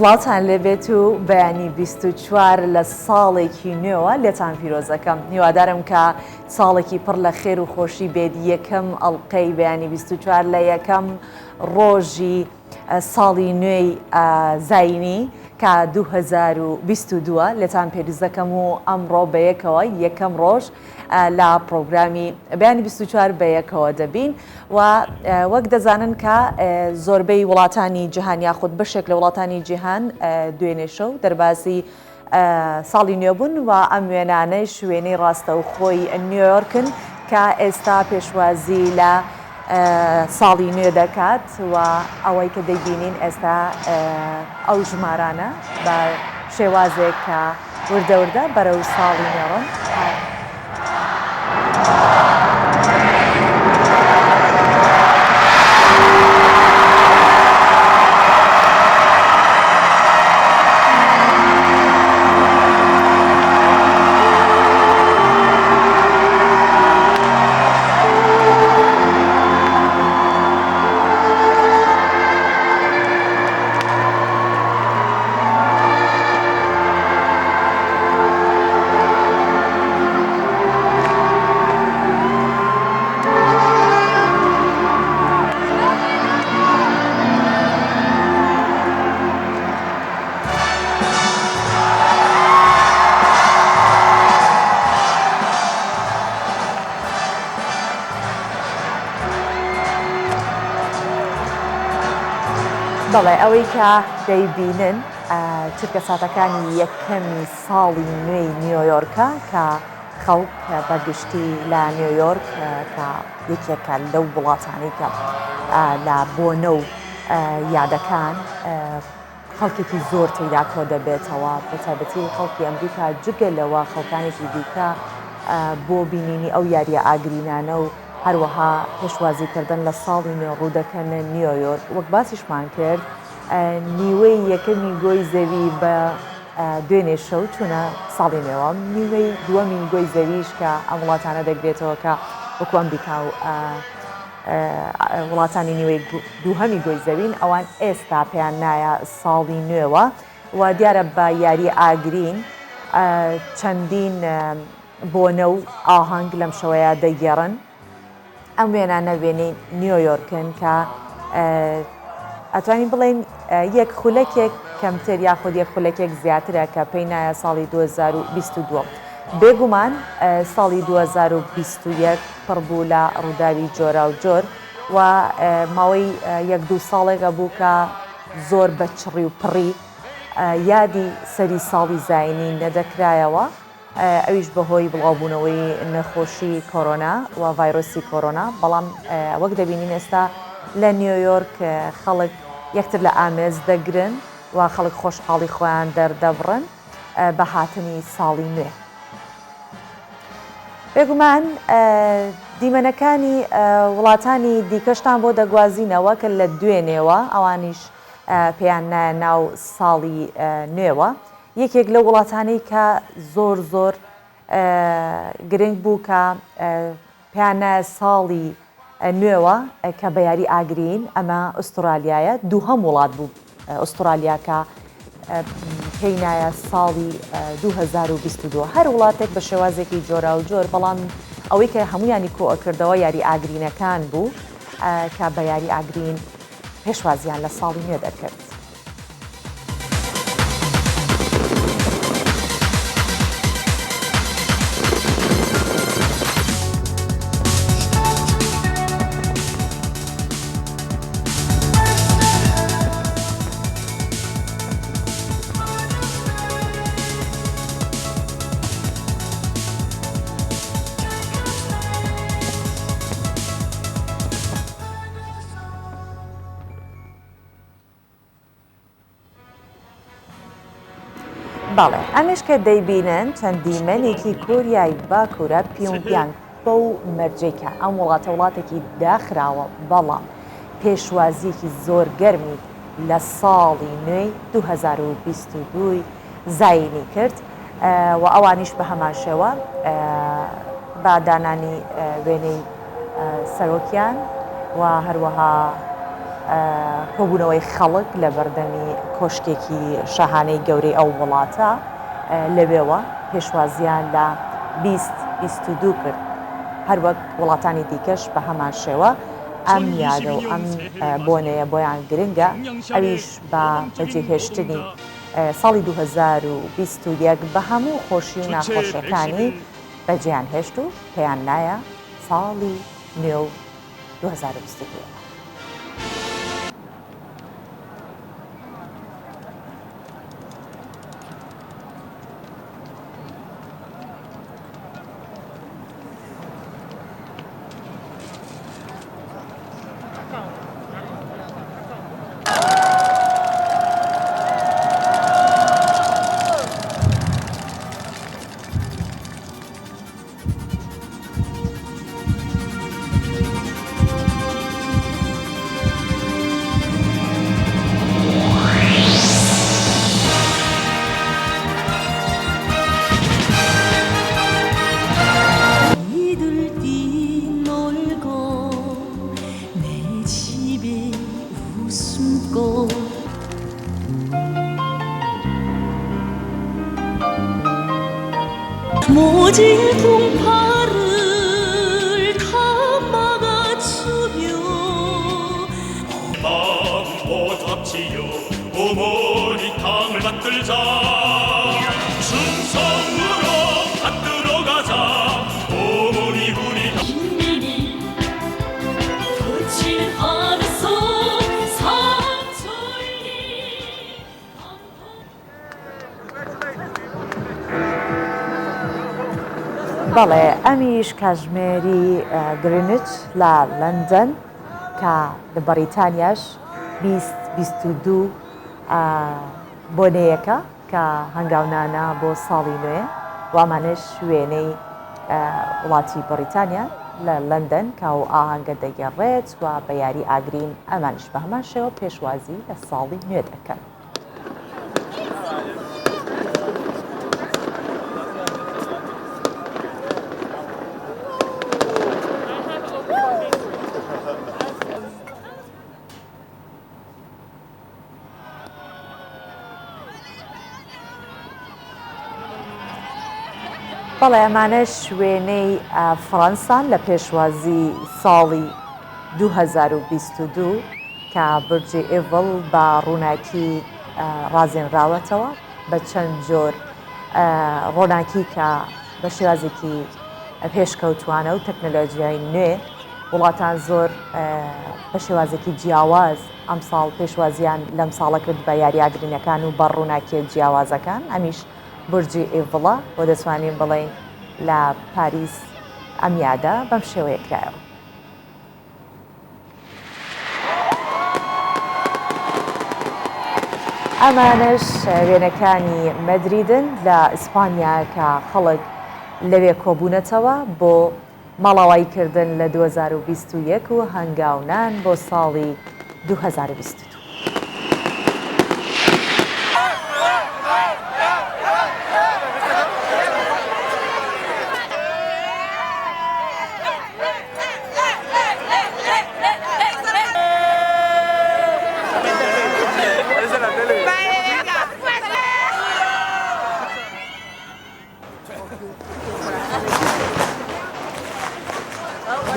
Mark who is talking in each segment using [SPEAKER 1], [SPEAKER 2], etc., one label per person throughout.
[SPEAKER 1] سڵاوتان لێبێت و بەیانی 24 لە ساڵێکی نوێوە لێتان پیرۆزەکەم هیوادارم کە ساڵێکی پڕ لە خێر و خۆشی بێت یەکەم ئەڵلقەی بەیانی 24 لە یەکەم ڕۆژی ساڵی نوێی زایینی کە 2022 لێتان پێریزەکەم و ئەمڕۆ بەیەکەوە یەکەم ڕۆژ لە پرۆگرامی بەیانی 24 بەیەکەوە دەبین و وەک دەزانن کە زۆربەی وڵاتانی جیهان یاخود بەشێک لە وڵاتانی جیهان دوێنێ شەو دەربازی ساڵی نوێ بوون و ئەم وێنانەیش وێنەی ڕاستەوخۆی نیویۆرکن کە ئێستا پێشوازی لە ساڵی نوێ دەکات و ئەوەی کە دەیبینین ئێستا ئەو ژمارانە بە شێوازێک کە وردە وردە بەرەو ساڵی نوێ ڕۆن. بەڵێ ئەوەی کە دەیبینن چرکەساتەکانی یەکەمی ساڵی نوێی نیۆیۆرکە کە خەڵک بە گشتی لە نیۆیۆرک کە یەکێکە لەو وڵاتانەی کە لە بۆنە و یادەکان خەڵکێکی زۆر تێیدا کۆ دەبێتەوە بە تایبەتی خەڵکی ئەمریکا جگە لەوە خەڵکانێکی دیکە بۆ بینینی ئەو یاریە ئاگرینانە و هەروەها پێشوازیکردن لە ساڵی نوێ ڕوودەکەنە نیۆیۆرک وەک باسیشمان کرد نیوەی یەکەمی گۆی زەوی بە دوێنێ شەو چوونە ساڵی نوێوە، نیوەی دووەمی گۆی زەویش کە ئەم وڵاتانە دەگرێتەوە کە وەکو ئەمریکا و وڵاتانی نیوەی دووهەمی گۆی زەوین ئەوان ئێستا پێیان نایە ساڵی نوێوە و دیارە بە یاری ئاگرین چەندین بۆنە و ئاهەنگ لەم شەوەیە دەگێڕن. ئەم وێنانە وێنەی نیۆیۆرکن کە ئەتوانین بڵێین یەک خولەکێک کەمتر یاخود یەک خولەکێک زیاترە کە پێی نایە ساڵی 2022. بێگومان ساڵی 2021 پڕ بوو لە ڕووداوی جۆراوجۆر و ماوەی یەک دوو ساڵێک ئەبوو کە زۆر بە چڕی و پڕی یادی سەری ساڵی زایینی نەدەکرایەوە. ئەویش بەهۆی بڵاوبوونەوەی نەخۆشی کۆرۆنا و ڤایرۆسی کۆرۆنا، بەڵام وەک دەبینین ئێستا لە نیۆیۆرک خەڵک یەکتر لە ئامێز دەگرن و خەڵک خۆشحاڵی خۆیان دەردەبڕن بە هاتنی ساڵی نوێ. بێگومان دیمەنەکانی وڵاتانی دیکەشتان بۆ دەگوازینەوە کە لە دوێنێوە ئەوانیش پێیان نایە ناو ساڵی نوێوە. یەکێک لەو وڵاتانەی کە زۆر زۆر گرنگ بوو کە پێیان نایە ساڵی نوێوە کە بە یاری ئاگرین ئەمە ئوسترالیایە دووهەم وڵات بوو ئوسترالیا کە پێی نایە ساڵی 2022 هەر وڵاتێک بە شێوازێکی جۆرا و جۆر بەڵام ئەوەی کە هەمویانی کۆ ئەکردەوە یاری ئاگرینەکان بوو کە بە یاری ئاگرین پێشوازیان لە ساڵی نوێ دەکرد. بەڵێ ئەمیش کە دەیبینن چەند دیمەنێکی کۆریای باکوورە پیونگیانگ بەو مەرجەی کە ئەم وڵاتە وڵاتێکی داخراوە بەڵام پێشوازیەکی زۆر گەرمی لە ساڵی نوێی 2022 زایینی کرد و ئەوانیش بە هەمان شێوە بە دانانی وێنەی سەرۆکیان و هەروەها. کۆبوونەوەی خەڵک لە بەردەمی کۆشکێکی شاهانەی گەورەی ئەو وڵاتە لەوێوە پێشوازیان لە 20 22 کرد هەروەک وڵاتانی دیکەش بە هەمان شێوە ئەم یادە و ئەم بۆنەیە بۆیان گرنگە ئەویش بە بەجێهێشتنی ساڵی 2021 بە هەموو خۆشی و ناخۆشیەکانی بەجێیان هێشت و پێیان نایە ساڵی نوێ و 2022.
[SPEAKER 2] 모진 동파를 다 막아주며
[SPEAKER 3] 마음 보답지요 어머니 땅을 받들자 충성으로 받들어 가자 어머니 우리
[SPEAKER 2] 빛나는 꽃을 하면서 삼천리
[SPEAKER 1] بەڵێ ئەمیش کاژمێری گرینچ لە لەندەن کە لە بەڕیتانیاش 2022 بۆنەیەکە کە هەنگاونانە بۆ ساڵی نوێ و ئەمانەش وێنەی وڵاتی بەڕیتانیا لە لەندەن کە ئەو ئاهەنگە دەگێڕێت و بە یاری ئاگرین ئەمانیش بە هەمان شێوە پێشوازی لە ساڵی نوێ دەکەن. بەڵێ ئەمانەش وێنەی فڕەنسان لە پێشوازی ساڵی 2022 کە برجی ئیڤڵ بە ڕووناکی ڕازێنراوەتەوە بە چەند جۆر ڕۆناکی کە بە شێوازێکی پێشکەوتوانە و تەکنەلۆژیای نوێ وڵاتان زۆر بە شێوازێکی جیاواز ئەمساڵ پێشوازیان لەم ساڵە کرد بە یاری ئاگرینەکان و بە ڕووناکیە جیاوازەکان ئەمیش بورجی ئیڤڵە و دەتوانین بڵێین لە پاریس ئەم یادە بەم شێوەیە کرایەوە. ئەمانەش وێنەکانی مەدریدن لە ئیسپانیا کە خەڵک لەوێ کۆبوونەتەوە بۆ ماڵاوایی کردن لە 2021 و هەنگاونان بۆ ساڵی 2022.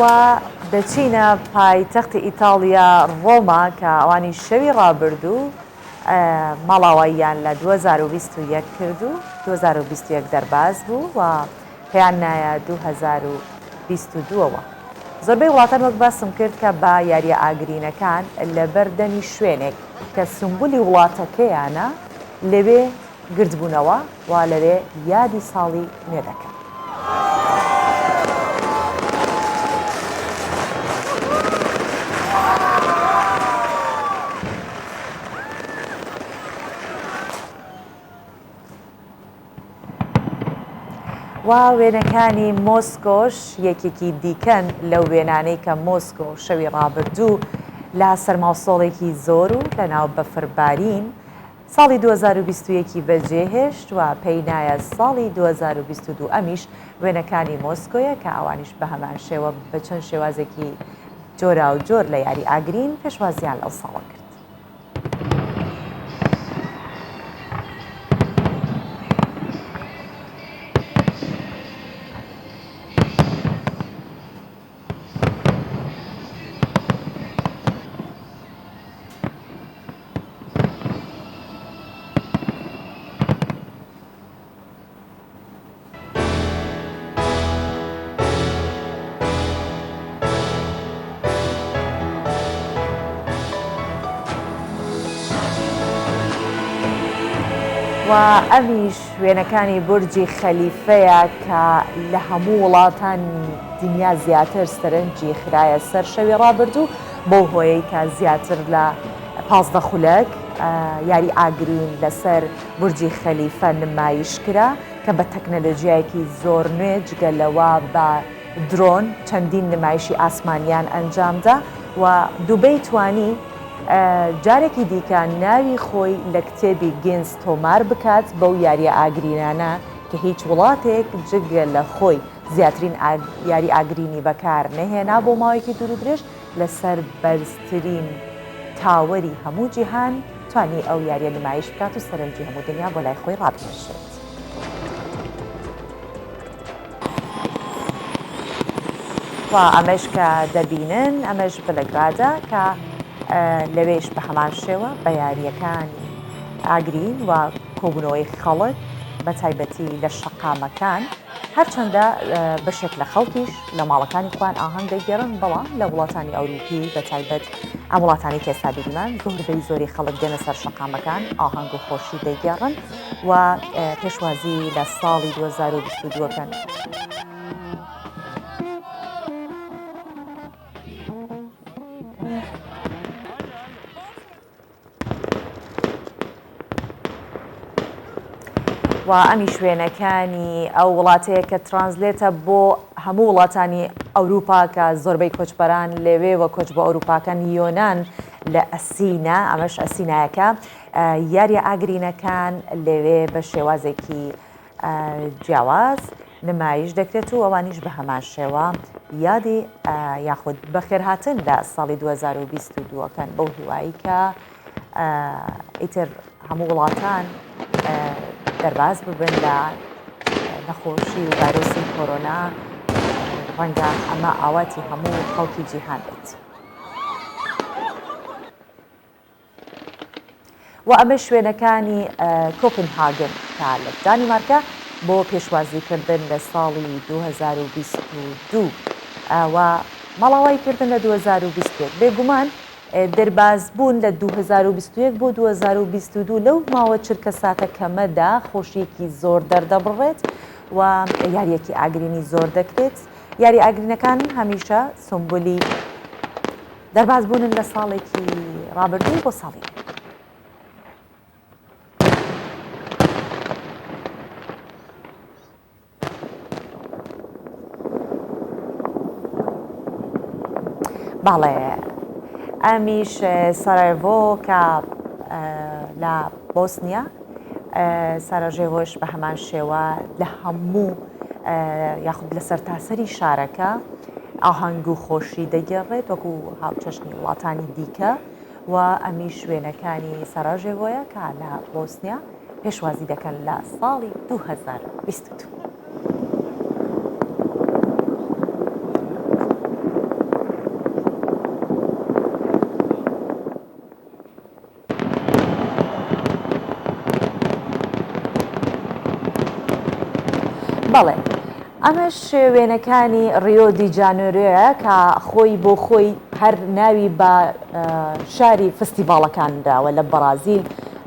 [SPEAKER 1] و دەچینە پایتەختی ئیتاڵیا ڕۆما کە ئەوانی شەوی ڕابردوو ماڵاواییان لە 2021 کرد و 2021 دەرباز بوو و پێیان نایە 2022 ەوە. زۆربەی وڵاتان وەک باسم کرد کە بە یاریە ئاگرینەکان لەبەر دەمی شوێنێک کە سومبولی وڵاتەکەیانە لەوێ گردبوونەوە و لەوێ یادی ساڵی نوێ دەکەن. و وێنەکانی مۆسکۆش یەکێکی دیکەن لەو وێنانەی کە مۆسکۆ شەوی ڕابردوو لە سەرماوسۆڵێکی زۆر و لەناو بەفربارین ساڵی 2021 ی بەجێهێشت و پێی نایە ساڵی 2022 ئەمیش وێنەکانی مۆسکۆیە کە ئەوانیش بە هەمان شێوە بە چەند شێوازێکی. جۆراوجۆر لە یاری ئاگرین پێشوازییان لەو ساڵە کرد. و ئەمیش وێنەکانی بورجی خەلیفەیە کە لە هەموو وڵاتانی دنیا زیاتر سەرنجی خرایە سەر شەوی ڕابردوو بەو هۆیەی کە زیاتر لە 15 خولەک یاری ئاگرین لەسەر بورجی خەلیفە نمایش کرا کە بە تەکنەلۆجیایەکی زۆر نوێ جگە لەوە بە درۆن چەندین نمایشی ئاسمانیان ئەنجامدا و دوبەی توانی جارێکی دیکە ناوی خۆی لە کتێبی گینس تۆمار بکات بەو یاریە ئاگرینانە کە هیچ وڵاتێک جگە لە خۆی زیاترین یاری ئاگرینی بەکار نەهێنا بۆ ماوەیەکی دوورودرێژ لەسەر بەرزترین تاوەری هەموو جیهان توانی ئەو یاریە نمایش بکات و سەرنجی هەموو دنیا بۆ لای خۆی ڕابکێشێت. و ئەمەش کە دەبینن ئەمەش بلگرادە کە لەوێش بە هەمان شێوە بە یاریەکانی ئاگرین و کۆبوونەوەی خەڵک بە تایبەتی لە شەقامەکان هەرچەندە بەشێک لە خەڵکیش لە ماڵەکانی خۆیان ئاهەنگ دەگێڕن، بەڵام لە وڵاتانی ئەوروپی بە تایبەت ئەم وڵاتانەی کە ئێستا بینیمان زۆربەی زۆری خەڵک دێنە سەر شەقامەکان ئاهەنگ و خۆشی دەگێڕن و پێشوازی لە ساڵی 2022 کەن. و ئەمیش وێنەکانی ئەو وڵاتەیە کە ترانزلێتە بۆ هەموو وڵاتانی ئەوروپا کە زۆربەی کۆچبەران لەوێوە کۆچ بۆ ئەوروپاکەن یۆنان لە ئەسینا ئەمەش ئەسینایەکە یاریە ئاگرینەکان لەوێ بە شێوازێکی جیاواز نمایش دەکرێت و ئەوانیش بە هەمان شێوە یادی یاخود بەخێرهاتن لە ساڵی 2022 کەن بەو هیوایی کە ئیتر هەموو وڵاتان دەرباز ببن لە نەخۆشی و ڤایرۆسی کۆرۆنا ڕەنگە ئەمە ئاواتی هەموو خەڵکی جیهان بێت. و ئەمەش شوێنەکانی کۆپنهاگن کە لە دانیمارکە بۆ پێشوازیکردن لە ساڵی 2022 و ماڵاواییکردن لە 2021. بێگومان دەربازبوون لە 2021 بۆ 2022 لەو ماوە چرکەساتە کەمەدا خۆشییەکی زۆر دەردەبڕێت و یارییەکی ئاگرینی زۆر دەکرێت. یاری ئاگرینەکان هەمیشە سومبولی دەرباز بوونن لە ساڵێکی ڕابردوو بۆ ساڵی نوێ. بەڵێ ئەمیش سەرایڤۆ کە لە بۆسنیا ساراژێڤۆش بە هەمان شێوە لە هەموو یاخود لە سەرتاسەری شارەکە ئاهەنگ و خۆشی دەگێڕێت وەکو هاوچەشنی وڵاتانی دیکە و ئەمیش وێنەکانی سەراژێڤۆیە کە لە بۆسنیا پێشوازی دەکەن لە ساڵی 2022. بەڵێ ئەمەش وێنەکانی ڕیۆ دی جانۆرۆیە کە خۆی بۆ خۆی هەر ناوی بە شاری فستیڤاڵەکان نراوە لە بەڕازیل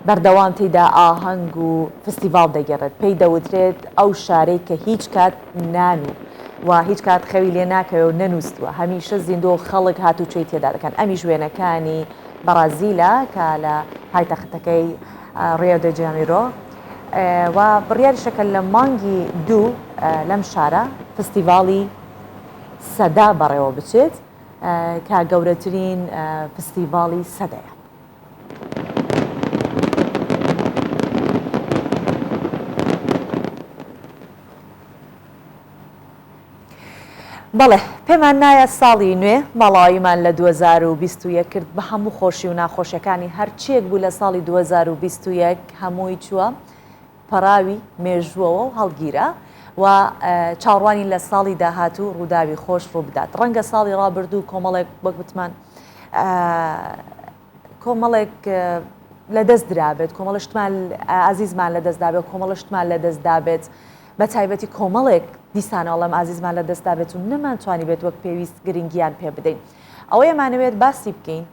[SPEAKER 1] بەردەوام تێیدا ئاهەنگ و فستیڤاڵ دەگێڕێت پێی دەوترێت ئەو شارەی کە هیچ کات نانوو و هیچ کات خەوی لێ ناکەوێ و نەنووستووە هەمیشە زیندووە و خەڵک هاتوچۆی تێدا دەکەن ئەمیش وێنەکانی بەڕازیلە کە لە پایتەختەکەی ڕیۆ دێ جانیرۆ و بڕیاریشە کە لە مانگی دوو لەم شارە فستیڤاڵی سەدا بەڕێوە بچێت کە گەورەترین فستیڤاڵی سەدەیە. بەڵێ پێمان نایە ساڵی نوێ ماڵاواییمان لە 2021 کرد بە هەموو خۆشی و ناخۆشیەکانی هەرچیەک بوو لە ساڵی 2021 هەمووی چووە پەڕاوی مێژووەوە و هەڵگیرا و چاوەڕوانین لە ساڵی داهاتوو ڕووداوی خۆش ڕووبدات ڕەنگە ساڵی ڕابردوو کۆمەڵێک وەک وتمان کۆمەڵێک لەدەست درابێت کۆمەڵە شتمان ئازیزمان لەدەست دابێت کۆمەڵە شتمان لەدەست دابێت بە تایبەتی کۆمەڵێک دیسانەوەڵم ئازیزمان لەدەست دابێت و نەمانتوانی بێت وەک پێویست گرنگیان پێ بدەین ئەوەی ئەمانەوێت باسی بکەین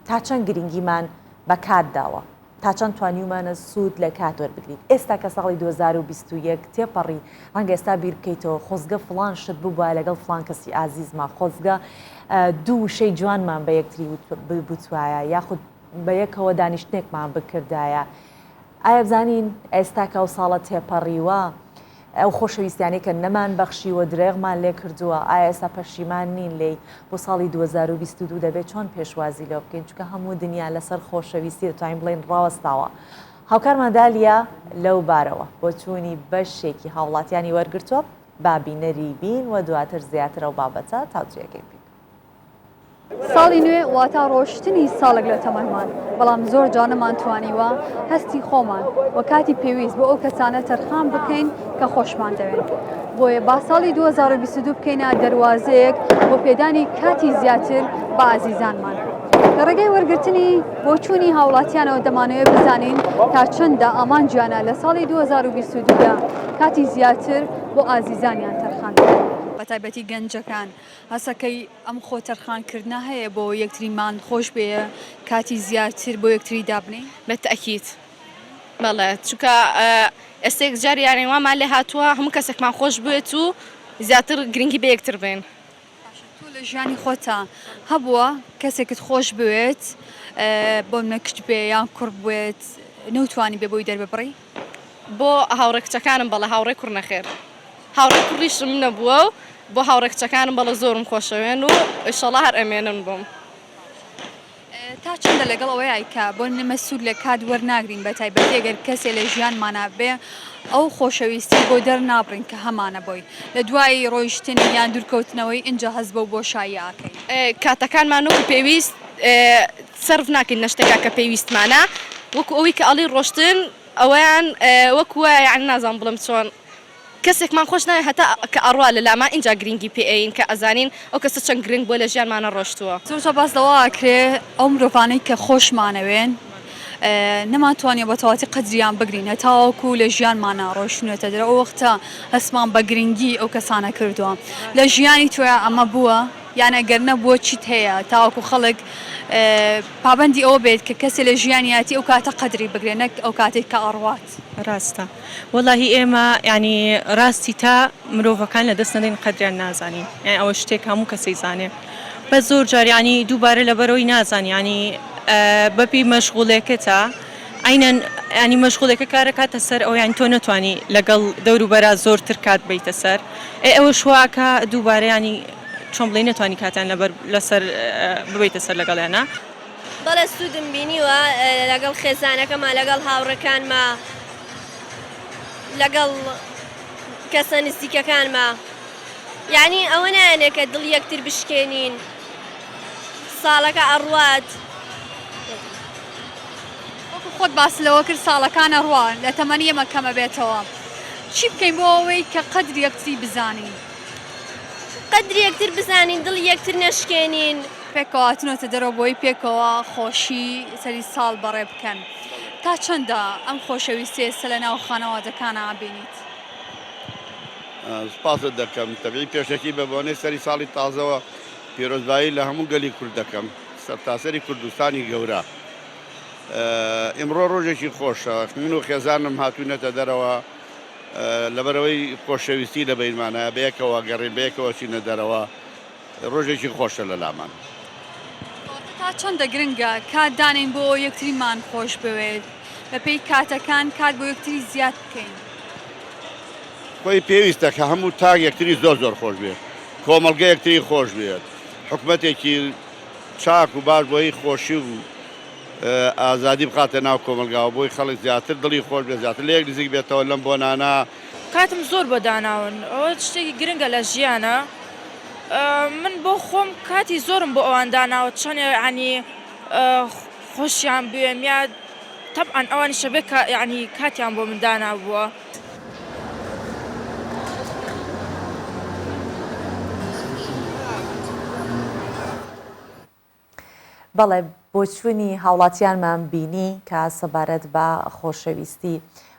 [SPEAKER 1] تا چەند گرنگیمان بە کات داوە تا چەند توانیومانە سوود لە کات وەربگرین؟ ئێستا کە ساڵی 2021 تێپەڕی، ڕەنگە ئێستا بیر بکەیتەوە خۆزگە فڵان شت ببوایە لەگەڵ فڵان کەسی ئازیزما، خۆزگە دوو وشەی جوانمان بە یەکتری بوتوایە، یاخود بە یەکەوە دانیشتنێکمان بکردایە. ئایا بزانین ئێستا کە ئەو ساڵە تێپەڕیوە، ئەو خۆشەویستیانەی کە نەمان بەخشیوە درێغمان لێ کردووە، ئایا ئێستا پەشیمان نین لێی؟ بۆ ساڵی 2022 دەبێت چۆن پێشوازی لێ بکەین؟ چونکە هەموو دنیا لەسەر خۆشەویستی دەتوانین بڵێین ڕاوەستاوە. هاوکارمان دالیا لەو بارەوە بۆچوونی بەشێکی هاوڵاتیانی وەرگرتووە، با بینەری بین و دواتر زیاتر ئەو بابەتە تاوتوێکەی بکەین.
[SPEAKER 4] ساڵی نوێ واتا ڕۆشتنی ساڵێک لە تەمەنمان، بەڵام زۆر جار نەمانتوانیوە هەستی خۆمان و کاتی پێویست بۆ ئەو کەسانە تەرخان بکەین کە خۆشمان دەوێن. بۆیە با ساڵی 2022 بکەینە دەروازەیەک بۆ پێدانی کاتی زیاتر بە ئازیزانمان. لە ڕێگەی وەرگرتنی بۆچوونی هاوڵاتیانەوە دەمانەوێت بزانین تا چەندە ئامانجیانە لە ساڵی 2022 دا کاتی زیاتر بۆ ئازیزانیان تەرخان بکەن. بەتایبەتی گەنجەکان هەسەکەی ئەم خۆ تەرخان کردنە هەیە بۆ یەکتریمان خۆش بێ کاتی زیاتر بۆ یەکتری دابنێین؟
[SPEAKER 5] بە تەئکید بەڵێ چونکە ئێستا یەکجار یانی وامان لێ هاتووە هەموو کەسێکمان خۆش بوێت و زیاتر گرنگی بە یەکتر بەین.
[SPEAKER 4] باشە تۆ لە ژیانی خۆتا هەبووە کەسێکت خۆش بوێت بۆ نمونە کچ بێ یان کوڕ بوێت نەوتوانی بێ بۆی دەرببڕی؟
[SPEAKER 5] بۆ هاوڕێ کچەکانم بەڵێ هاوڕێ کوڕ نەخێر هاوڕێ کوڕیشم نەبووە و بۆ هاوڕێ کچەکانم بەڵێ زۆرم خۆشەوێن و ئیشەڵا هەر ئەمێنن بۆم.
[SPEAKER 4] تا چەندە لەگەڵ ئەوەیای کە بۆ نمە سوود لە کات وەرناگرین بە تایبەتی ئەگەر کەسێ لە ژیانمانا بێ ئەو خۆشەویستی بۆ دەرنابڕین کە هەمانە بۆی لە دوای ڕۆیشتنی یان دوورکەوتنەوەی ئینجا هەست بەو بۆشاییە ئەکەین.
[SPEAKER 5] کاتەکانمان وەکو پێویست سەرف ناکەین لە شتێکا کە پێویستمانە وەکو ئەوەی کە ئەڵێی ڕۆشتن ئەوەیان وەکو وایە یانی نازانم بڵێم چۆن کەسێکمان خۆش ناوێ هەتا کە ئەڕوا لە لامان ئینجا گرینگی پێ ئەیین کە ئەزانین ئەو کەسە چەند گرنگ بووە لە ژیانمانا ڕۆشتووە.
[SPEAKER 4] زۆر جار باس لەوە ئەکرێ ئەو مرۆڤانەی کە خۆشمانەوێن نەمانتوانیوە بە تەواوەتی قەدریان بگرین هەتاوەکو لە ژیانمانا ڕۆیشتوونەتە دەرەوە ئەو وەختە هەستمان بە گرنگی ئەو کەسانە کردووە لە ژیانی تۆیا ئەمە بووە؟ یان ئەگەر نەبووە چیت هەیە تاوەکو خەڵک پابەندی ئەوە بێت کە کەسێ لە ژیانیاتی ئەو کاتە قەدری بگرێت نەک ئەو کاتەی کە ئەڕوات.
[SPEAKER 6] ڕاستە وەڵاهی ئێمە یانی ڕاستی تا مرۆڤەکان لە دەست نەدەین قەدریان نازانین یانی ئەوە شتێک هەموو کەس ئەیزانێ بەس زۆر جار یانی دووبارە لەبەرەوەی نازانی یانی بەپێی مەشغوڵێکەتە عەینەن یانی مەشغوڵێکە کارەکاتە سەر ئەوە یانی تۆ نەتوانی لەگەڵ دەوروبەرا زۆرتر کات بەیتە سەر ئێ ئەوەش وا ئەکا دووبارە یانی چۆن بڵێی نەتوانی کاتیان لەبەر لەسەر ببەیتە سەر لەگەڵیانا.
[SPEAKER 7] بەڵێ سوودم بینیوە لەگەڵ خێزانەکەما لەگەڵ هاوڕێکانما لەگەڵ کەسە نزیکەکانما یانی ئەوە نایەنێ کە دڵی یەکتر بشکێنین ساڵەکە ئەڕوات.
[SPEAKER 4] وەکو خۆت باست لەوە کرد ساڵەکان ئەڕوا لە تەمەنی ئێمە کەم ئەبێتەوە چی بکەین بۆ ئەوەی کە قەدری یەکتری بزانین؟
[SPEAKER 7] قەدری یەکتر بزانین دڵی یەکتر نەشکێنین.
[SPEAKER 4] پێکەوە هاتنەتە دەرەوە بۆی پێکەوە خۆشی سەری ساڵ بەڕێ بکەن تا چەندە ئەم خۆشەویستیە ئێستا لە ناو خانەوادەکانا ئەبینیت؟
[SPEAKER 8] سوپاست دەکەم. تەبعی پێشەکی بە بۆنەی سەری ساڵی تازەوە پیرۆزبایی لە هەموو گەلی کورد دەکەم، سەرتاسەری کوردستانی گەورە. ئیمڕۆ ڕۆژێکی خۆشە، من و خێزانم هاتووینەتە دەرەوە، لەبەرئەوەی خۆشەویستی لە بەینمانە، بەیەکەوە گەڕین، بەیەکەوە چینە دەرەوە، ڕۆژێکی خۆشە لە لامان.
[SPEAKER 4] کەواتە تا چەندە گرنگە کات دانێین بۆ ئەوەی یەکتریمان خۆش بوێت، بەپێی کاتەکان کات بۆ یەکتری زیاد بکەین؟
[SPEAKER 8] خۆی پێویستە کە هەموو تاک یەکتری زۆر زۆر خۆش بوێت، کۆمەڵگە یەکتری خۆش بوێت، حکومەتێکی چاک و باش بۆی خۆشی و ئازادی بخاتە ناو کۆمەڵگاوە بۆی خەڵک زیاتر دڵی خۆش بێت زیاتر لەیەک نزیک بێتەوە لەم بۆنانە.
[SPEAKER 9] کاتم زۆر بۆ داناون ئەوە شتێکی گرنگە لە ژیانا. من بۆ خۆم کاتی زۆرم بۆ ئەوان داناوە چەنێ یانی خۆشیان بوێم یا تەبعەن ئەوانیش ئەبێ کە یانی کاتیان بۆ من دانابووە.
[SPEAKER 1] بەڵێ بۆچوونی هاوڵاتیانمان بینی کە سەبارەت بە خۆشەویستی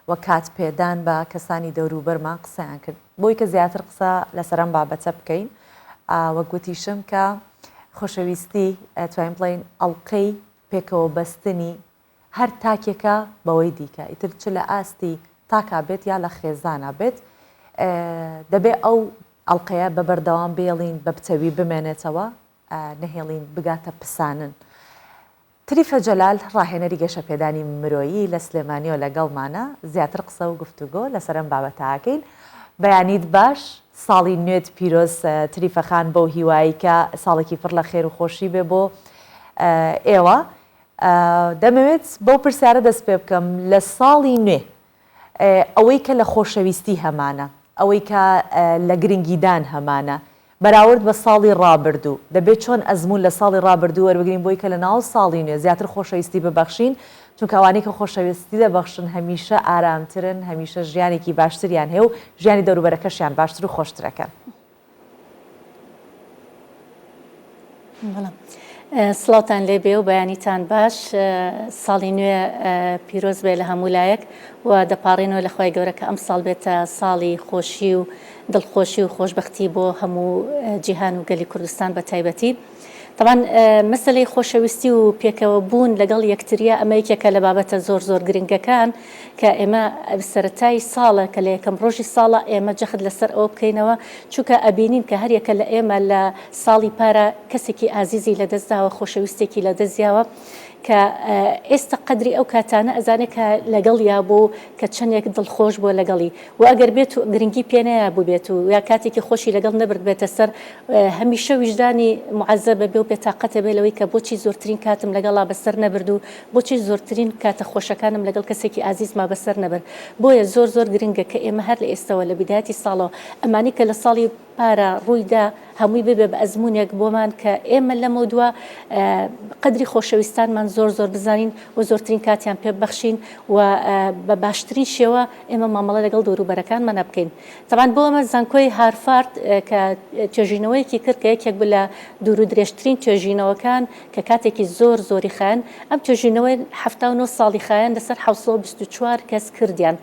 [SPEAKER 1] و کات پێدان بە کەسانی دەوروبەرمان قسەیان کرد بۆی کە زیاتر قسە لەسەر ئەم بابەتە بکەین وەک وتیشم کە خۆشەویستی توانین بڵێین ئەڵقەی پێکەوە بەستنی هەر تاکێکە بەوەی دیکە ئیتر چ لە ئاستی تاکا بێت یا لە خێزانا بێت دەبێ ئەو ئەڵقەیە بە بەردەوام بێڵین بە بتەوی بمێنێتەوە نەهێڵین بگاتە پسانن. تریفە جەلال ڕاهێنەری گەشەپێدانی مرۆیی لە سلێمانیەوە لەگەڵمانە، زیاتر قسە و گفتوگۆ لەسەر ئەم بابەتە ئەکەین. بەیانیت باش، ساڵی نوێت پیرۆز تریفە خان بەو هیوایەی کە ساڵێکی پڕ لە خێر و خۆشی بێ بۆ ئێوە. دەمەوێت بەو پرسیارە دەست پێ بکەم لە ساڵی نوێ ئەوەی کە لە خۆشەویستی هەمانە، ئەوەی کە لە گرنگیدان هەمانە، بەراورد بە ساڵی ڕابردوو، دەبێت چۆن ئەزموون لە ساڵی ڕابردوو وەربگرین بۆی کە لە ناو ساڵی نوێ زیاتر خۆشەویستی ببەخشین، چونکە ئەوانەی کە خۆشەویستی دەبەخشن هەمیشە ئارامترن، هەمیشە ژیانێکی باشتریان هەیە و ژیانی دەوروبەرەکەشیان باشتر و خۆشترەکەن.
[SPEAKER 10] سڵاوتان لێبێ و بەیانیتان باش ساڵی نوێ پیرۆز بێ لە هەموو لایەک و دەپاڕێنەوە لە خوای گەورە کە ئەم ساڵ بێتە ساڵی خۆشی و دڵخۆشی و خۆشبەختی بۆ هەموو جیهان و گەلی کوردستان بە تایبەتی. تەبعەن مەسەلەی خۆشەویستی و پێکەوە بوون لەگەڵ یەکتریە ئەمە یەکێکە لە بابەتە زۆر زۆر گرنگەکان کە ئێمە سەرەتای ساڵە کە لە یەکەم ڕۆژی ساڵە ئێمە جەخت لەسەر ئەوە بکەینەوە چونکە ئەبینین کە هەریەکە لە ئێمە لە ساڵی پارە کەسێکی ئازیزی لەدەست داوە خۆشەویستێکی لەدەست یاوە کە ئێستا قەدری ئەو کاتانە ئەزانێ کە لەگەڵیا بوو کە چەندێک دڵخۆش بووە لەگەڵی و ئەگەر بێت و گرنگی پێ نەیابووبێت و یا کاتێکی خۆشی لەگەڵ نەبردبێتە سەر هەمیشە ویژدانی معەزەبە بێ و بێتاقەتە بێ لەوەی کە بۆچی زۆرترین کاتم لەگەڵا بەسەر نەبرد و بۆچی زۆرترین کاتە خۆشەکانم لەگەڵ کەسێکی ئازیزما بەسەر نەبرد بۆیە زۆر زۆر گرنگە کە ئێمە هەر لە ئێستەوە لە بیدایەتی ساڵەوە ئەمانی کە لە ساڵی پارە ڕووی دا هەمووی ببێ بە ئەزموونێک بۆمان کە ئێمە لەمەودوا قەدری خۆشەویستانمان زۆر زۆر بزانین و زۆرترین کاتیان پێ ببەخشین و بە باشترین شێوە ئێمە مامەڵە لەگەڵ دەوروبەرەکانمانا بکەین. تەبعەن بۆ ئەمە زانکۆی هارفارد کە توێژینەوەیەکی کرد کە یەکێک بوو لە دوورودرێژترین توێژینەوەکان کە کاتێکی زۆر زۆری خایاند، ئەم توێژینەوەی 79 ساڵی خایاند لەسەر 724 کەس کردیان.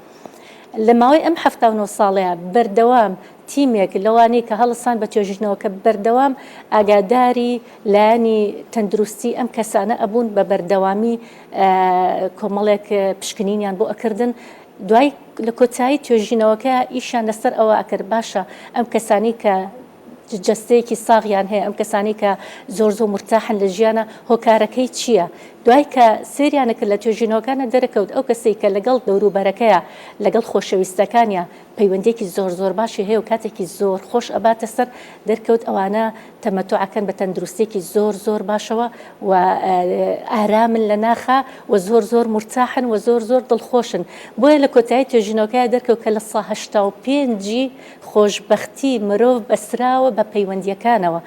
[SPEAKER 10] لە ماوەی ئەم 79 ساڵەیا بەردەوام تیمێک لەوانەی کە هەڵسان بە توێژینەوەکە بەردەوام ئاگاداری لایەنی تەندروستی ئەم کەسانە ئەبوون بە بەردەوامی کۆمەڵێک پشکنینیان بۆ ئەکردن دوای لە کۆتایی توێژینەوەکە ئیشیان لەسەر ئەوە ئەکرد باشە ئەم کەسانی کە جەستەیەکی ساغیان هەیە ئەم کەسانی کە زۆر زۆر مرتاحن لە ژیانە هۆکارەکەی چییە؟ دوای کە سەیریانە کرد لە توێژینەوەکانە دەرەکەوت ئەو کەسەی کە لەگەڵ دەوروبەرەکەیە لەگەڵ خۆشەویستەکانیا پەیوەندیەکی زۆر زۆر باشی هەیە و کاتێکی زۆر خۆش ئەباتە سەر، دەرکەوت ئەوانە تەمەتوع ئەکەن بە تەندروستیەکی زۆر زۆر باشەوە و ئارامن لە ناخا و زۆر زۆر مورتاحن و زۆر زۆر دڵخۆشن بۆیە لە کۆتایی توێژینەوەکەیا دەرکەوت کە لە سا 85 ی خۆشبەختی مرۆڤ بەسراوە بە پەیوەندیەکانەوە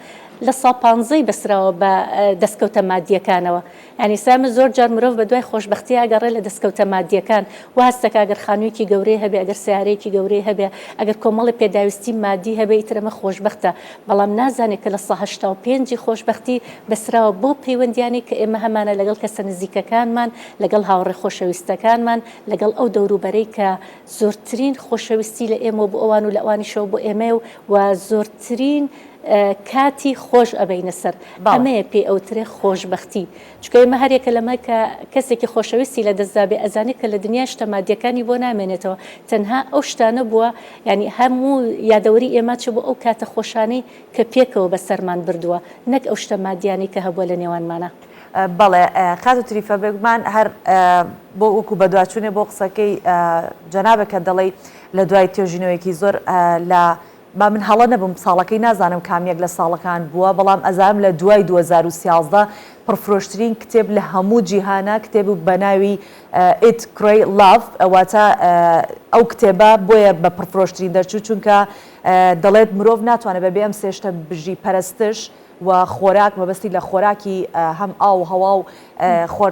[SPEAKER 10] لە سا پانزەی بەسراوە بە دەستکەوتە مادیەکانەوە. یانی سامە زۆر جار مرۆڤ بە دوای خۆشبەختیا ئەگەڕێ لە دەستکەوتە مادیەکان وا هەست دەکا گەر خانوویەکی گەورەی هەبێ ئەگەر سەیارەیەکی گەورەی هەبێ ئەگەر کۆمەڵێ پێداویستی مادی هەبێ ئیتر ئەمە خۆشبەختە بەڵام نازانێ کە لە سە 85 ی خۆشبەختی بەسراوە بەو پەیوەندیانەی کە ئێمە هەمانە لەگەڵ کەسە نزیکەکانمان لەگەڵ هاوڕێ خۆشەویستەکانمان لەگەڵ ئەو دەوروبەرەی کە زۆرترین خۆشەویستی لە ئێمەوە بۆ ئەوان و لە ئەوانیشەوە بۆ ئێمەیە و زۆرترین کاتی خۆش ئەبەینە سەر ئەمەیە پێی ئەوترێ خۆشبەختی چونکە ئێمە هەریەکە لەمە کە کەسێکی خۆشەویستی لە دەست دابێ ئەزانێ کە لە دنیا شتە مادیەکانی بۆ نامێنێتەوە تەنها ئەو شتانە بووە یانی هەموو یادەوەری ئێمە چ بۆ ئەو کاتە خۆشانەی کە پێکەوە بەسەرمان بردووە نەک ئەو شتە مادیانەی کە هەبووە لە نێوانمانا.
[SPEAKER 1] بەڵێ خاتوو تریفە بێگومان هەر بۆ وەکو بەدواچوونێ بۆ قسەکەی جەنابت کە دەڵێی لە دوای توێژینەوەیەکی زۆر لە با من هەڵە نەبم ساڵەکەی نازانم کام یەک لە ساڵەکان بووە بەڵام ئەزانم لە دوای 2013 پڕفرۆشترین کتێب لە هەموو جیهانا کتێب بە ناوی Eat Pray Love واتە ئەو کتێبە بۆیە بە پڕفرۆشترین دەرچوو چونکە. دەڵێت مرۆڤ ناتوانێت بەبێ ئەم سێ شتە بژی پەرستش و خۆراک مەبەستی لە خۆراکی هەم ئاو و هەوا و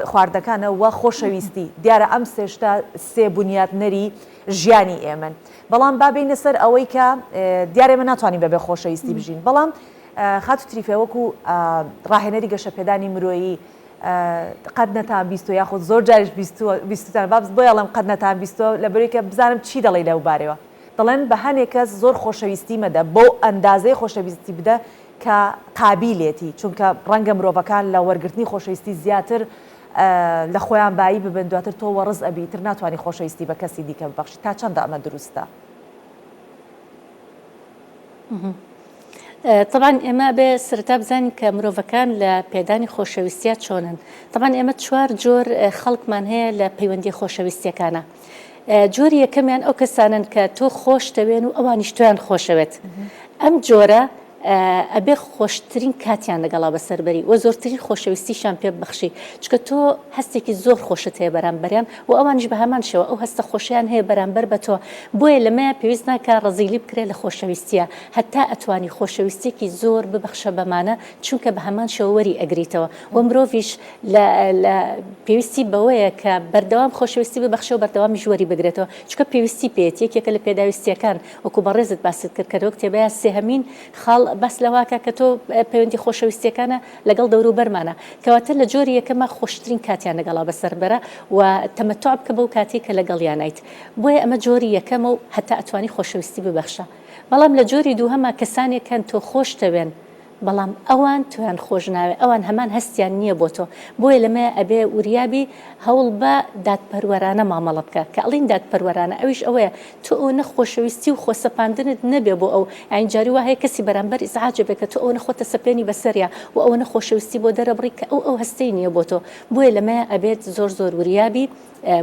[SPEAKER 1] خواردنەکانە و خۆشەویستی دیارە ئەم سێ شتە سێ بنیاتنەری ژیانی ئێمەن بەڵام با بێینە سەر ئەوەی کە دیارە ئێمە ناتوانین بەبێ خۆشەویستی بژین بەڵام خاتوو تریفە وەکو ڕاهێنەری گەشەپێدانی مرۆیی قەت نەتان بیستوە یاخود زۆر جاریش بیستوتان با بۆیە ئەڵێم قەت نەتان بیستوە لەبەرەوەی کە بزانم چی دەڵێی لەو بارەوە دەڵێن بە هەنێ کەس زۆر خۆشەویستی مەدە بەو ئەندازەی خۆشەویستی بدە کە قابیلێتی چونکە ڕەنگە مرۆڤەکان لە وەرگرتنی خۆشەویستی زیاتر لە خۆیان بایی ببن دواتر تۆ وەڕز ئەبی ئیتر ناتوانی خۆشەویستی بە کەسی دیکە ببەخشی تا چەندە ئەمە دروستە؟
[SPEAKER 10] تەبعەن ئێمە ئەبێ سەرەتا بزانین کە مرۆڤەکان لە پێدانی خۆشەویستیا چۆنن تەبعەن ئێمە چوار جۆر خەڵکمان هەیە لە پەیوەندی خۆشەویستیەکانە جۆری یەکەمیان ئەو کەسانن کە تۆ خۆشتەوێن و ئەوانیش تۆیان خۆشەوێت ئەم جۆرە ئەبێ خۆشترین کاتیان لەگەڵا بەسەر بەری و زۆرترین خۆشەویستیشیان پێ ببەخشی چونکە تۆ هەستێکی زۆر خۆشت هەیە بەرامبەریان و ئەوانیش بە هەمان شێوە ئەو هەستە خۆشەیان هەیە بەرامبەر بە تۆ بۆیە لەمەیا پێویست ناکا ڕەزیلی بکرێ لە خۆشەویستیە هەتا ئەتوانی خۆشەویستیەکی زۆر ببەخشە بەمانە چونکە بە هەمان شێوە وەری ئەگریتەوە و مرۆڤیش لە لە پێویستی بەوەیە کە بەردەوام خۆشەویستی ببەخشێ و بەردەوامیش وەری بگرێتەوە چونکە پێویستی پێیەتی یەکێکە لە پێداویستیەکان وەکو بەڕێزت باست کرد کە لەو کتێبەیا سێهەمین خاڵ باس لەوەکا کە تۆ پەیوەندی خۆشەویستیەکانە لەگەڵ دەوروبەرمانە کەواتە لە جۆری یەکەما خۆشترین کاتیان لەگەڵا بەسەر بەرە و تەمەتوع بکە بەو کاتەی کە لەگەڵیانایت بۆیە ئەمە جۆری یەکەمە و هەتا ئەتوانی خۆشەویستی ببەخشە بەڵام لە جۆری دووهەما کەسانێک هەن تۆ خۆشتەوێن بەڵام ئەوان تۆیان خۆش ناوێ ئەوان هەمان هەستیان نییە بۆ تۆ بۆیە لەمەیا ئەبێ وریابی هەوڵبە دادپەروەرانە مامەڵە بکە کە ئەڵێین دادپەروەرانە ئەویش ئەوەیە تۆ ئەوەنە خۆشەویستی و خۆسەپاندنت نەبێ بۆ ئەو یانی جاری وا هەیە کەسی بەرامبەر ئیزعاج ئەبێ کە تۆ ئەوەنە خۆت ئەسەپێنی بەسەریا و ئەوەنە خۆشەویستی بۆ دەرەبڕی کە ئەو ئەو هەستەی نییە بۆ تۆ بۆیە لەمەیا ئەبێت زۆر زۆر وریابی